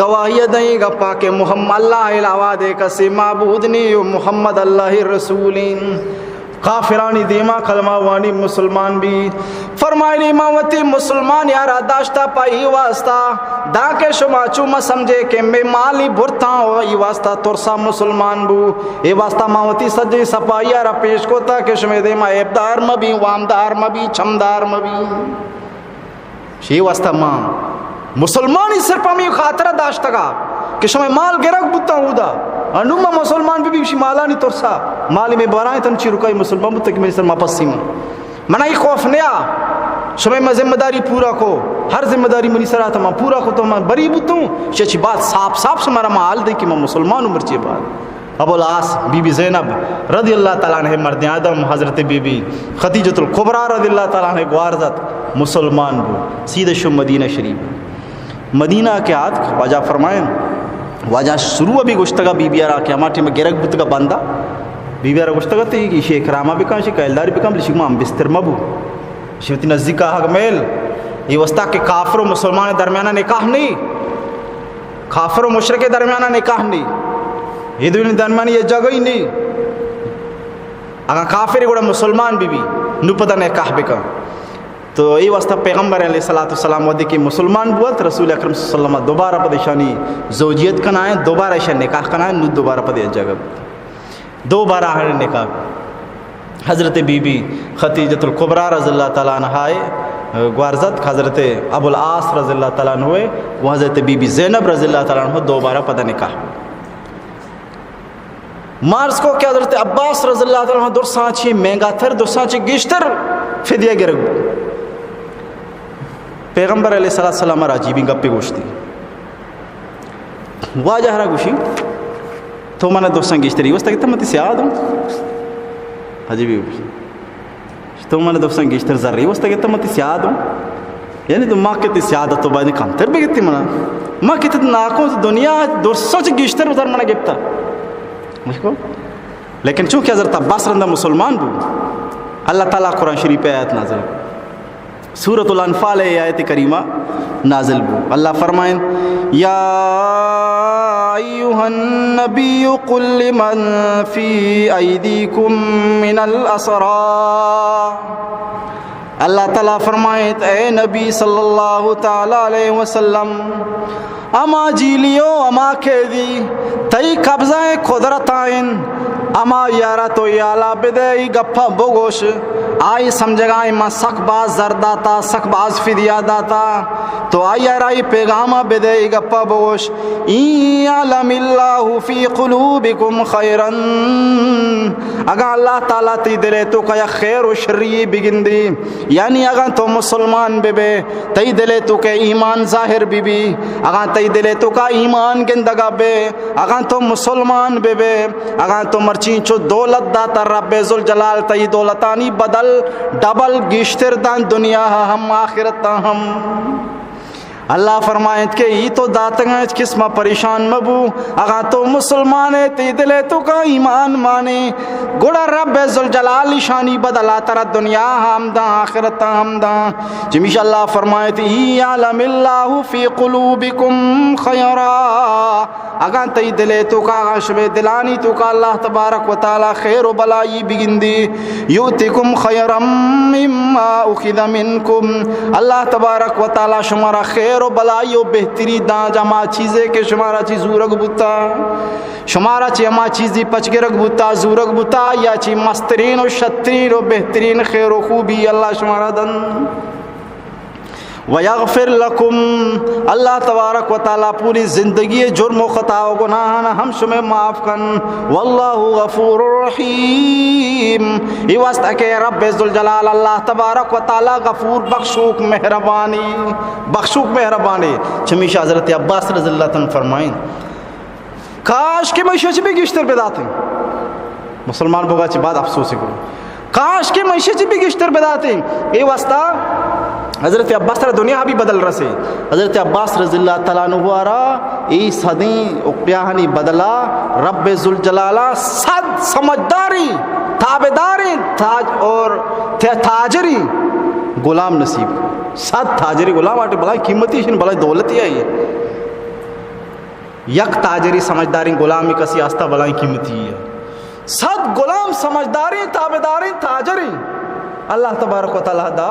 گواہی دئیں گپا کہ محمد، اللہ علاوہ دے کسی معبود نی و محمد اللہ رسولیں۔ کافرانی دیما کلمہ وانی مسلمان بی۔ فرمائنی، ما وتی مسلمان یارا داشتا پہ ای واسطہ، دانکہ شما چو مہ سمجھے کہ مے مالی برتاں و ای واسطہ ترسا مسلمان بو۔ ای واسطہ ما وتی سجیں سپاہی یارا پیش کوتا کہ شمے دیما عیبدار مہ بی، وامدار مہ بی، چمدار مہ بی۔ شی واسطہ ما مسلمانی صرف ہمیں خاطرہ داشتگا کہ شمئے مال گرگ بوتاں اودا۔ انو ما مسلمان بی بی شی مالانی ترسا، مالی میں بارائیں تن چی رکائی مسلمان بوتا کہ میں سر ما پسی من۔ من ای خوف نیا، شمئے ما ذمہ داری پورا کو، ہر ذمہ داری منی سرا تا ما پورا کو تو ما بری بوتوں، شی چی بات صاف صاف شمارا ما حال دے کہ ما مسلمان عمر چی بات۔ ابو العاص، بی بی زینب رضی اللہ تعالی عنہ مردیں آدم، حضرت بی بی خدیجۃ الکبریٰ رضی اللہ تعالی عنہ گوارزت، مسلمان بو، سیدھے شو مدینہ شریف۔ مدینہ کہ آتک، واجہ فرمائیں، واجہ شروع بھی گوشتگا بی بی را کہ ہما ٹیم گرگ بوتگا بندہ، بی بی را گوشتگا تی کہ شی اکرامہ بکن، شی کہلداری بکن، بلے شی ما ہم بستر مبو۔ شی وتی نزدیک آہگ میل، یہ واسطہ کہ کافر و مسلمان درمیانہ نکاح نہیں، کافر و مشرک درمیانہ نکاح نہیں، یہ دوی درمیان یہ جگہ ہی نہیں۔ اگر کافر گڑا مسلمان بی بی، نو پدا نکاح بکن۔ تو ای واسطہ پیغمبر علیہ الصلوۃ والسلام وہدے کہ مسلمان بوت، رسول اکرم صلی اللہ علیہ وسلم دوبارہ پد ایشانی زوجیت کنائیں، دوبارہ ایشان نکاح کنائیں، نو دوبارہ پد یک جگہ بوت۔ دوبارہ ہر نکاح۔ حضرت بی بی خدیجۃ الکبریٰ رضی اللہ تعالی عنہا گوارزت، حضرت ابو العاص رضی اللہ تعالی عنہ و حضرت بی بی زینب رضی اللہ تعالی عنہ دوبارہ پدا نکاح۔ مارز کو کہ حضرت عباس رضی اللہ تعالی عنہ درساں چی مہنگا تر، درساں چی گیشتر فدیہ گرگ بو۔ پیغمبر علیہ الصلوۃ والسلام را عجیبیں گپے گوشتی۔ واجہ را گوشی، تو من درساں گیشتر ای واسطہ کہ تم تی سیاد ہوں۔ عجیبی گوشی۔ تو من درساں گیشتر زر ای واسطہ گپتا، من تی سیاد ہوں۔ یعنی تو ما کہ تی سیاد تو باید کمتر بگتی منا۔ ما کہ تی ناکو دنیا درساں چ گیشتر زر منا گپتا۔ مشکو؟ لیکن چونکہ حضرت عباس رندا مسلمان بو، اللہ تعالی قرآن شریف آیت نازل۔ سورۃ الانفال ای آیت کریمہ نازل بو۔ اللہ فرمائیں، یا ایھا النبی قل لمن فی ایدیکم من الاسری۔ اللہ تعالی فرمائیت، اے نبی صلی اللہ تعالی علیہ وسلم، ہما جیلیو، ہما قیدی تئی قبضہ قدرتائیں، ہما یارا تو یالا بدے، ای گپا بگوش، آئی سمجھگائیں ما سک باز زر داتا، سک باز فدیہ داتا، تو آئی یارا ای پیغاما بدے، ای گپا بگوش، ان یعلم اللہ فی قلوبکم خیرا، اگاں اللہ تعالی تئی دلے توکا یک خیر و شری بگندی، یعنی اگاں تو مسلمان ببے، تئی دلے توکا ایمان ظاہر ببی، اگاں تئی دلے توکا ایمان گندگا بے، اگاں تو مسلمان ببے، اگاں تو مرچی چو دولت داتا رب ذوالجلال تئی دولتانی بدل ڈبل گیشتر دان دنیا ہم آخرت ہم۔ اللہ فرمائیت کہ ای تو داتگاں ہچ قسم پریشان مبو، اگاں تو مسلمان ئے، تئی دلے توکا ایمان مانے، گڑا رب ذوالجلال ایشانی بدلا ترا دنیا ہم داں، آخرت ہم داں۔ چمیشا اللہ فرمائیت، ان یعلم اللہ فی قلوبکم خیرا، اگاں تئی دلے توکا، اگاں شمے دلانی توکا اللہ تبارک و تعالی خیر و بلائی بگندی، یؤتکم خیرا مما اخذ منکم، اللہ تبارک و تعالی شمارا خیر و بلائی و بہتری داں، ہما چیزے کہ شمارا چی زورگ بوتا، شمارا چی ہما چیزی پچگرگ بوتا، زورگ بوتا، یا چی مسترین و شترین و بہترین خیر و خوبی اللہ شمارا دن۔ ویغفر لکم، اللہ تبارک و تعالی پوری زندگی جرم و خطا و گناہاں ہم شمے معاف کن۔ واللہ غفور رحیم، ای واسطہ کہ رب ذوالجلال اللہ تبارک و تعالی غفور، بخشوک، مہربانی، بخشوک مہربانی۔ چمیشا حضرت عباس رضی اللہ تعالی عنہ فرمائیں، کاش کہ من ایشی چی بھی گیشتر بداتیں۔ مسلمان بوگا چی بعد افسوس کو، کاش کہ من ایشی چی بھی گیشتر بداتیں۔ اے واسطہ حضرت عباس را دنیا بھی بدل رسے۔ حضرت عباس رضی اللہ تعالی عنہ را اے صدیں اقیاہانی بدلا رب ذوالجلالا صد سمجھداریں، تابعداریں، تاج اور تاجریں غلام نصیب۔ صد تاجری غلام آٹے بلاہیں قیمتی شن، بلاہیں دولتی آئی۔ یک تاجری سمجھداریں غلامی کسی آستا بلاہیں قیمتی ہے۔ صد غلام سمجھداریں، تابعداریں، تاجریں۔ اللہ تبارک و تعالی دا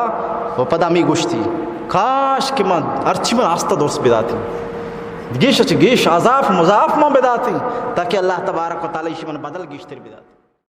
و پدا ہمے گوشتی، کاش کہ من ہرچی من آستا درست بداتیں، گیش اچ گیش، اضاف مضاف من بداتیں، تاکہ اللہ تبارک و تعالی ایشی من بدل گیشتر بدات۔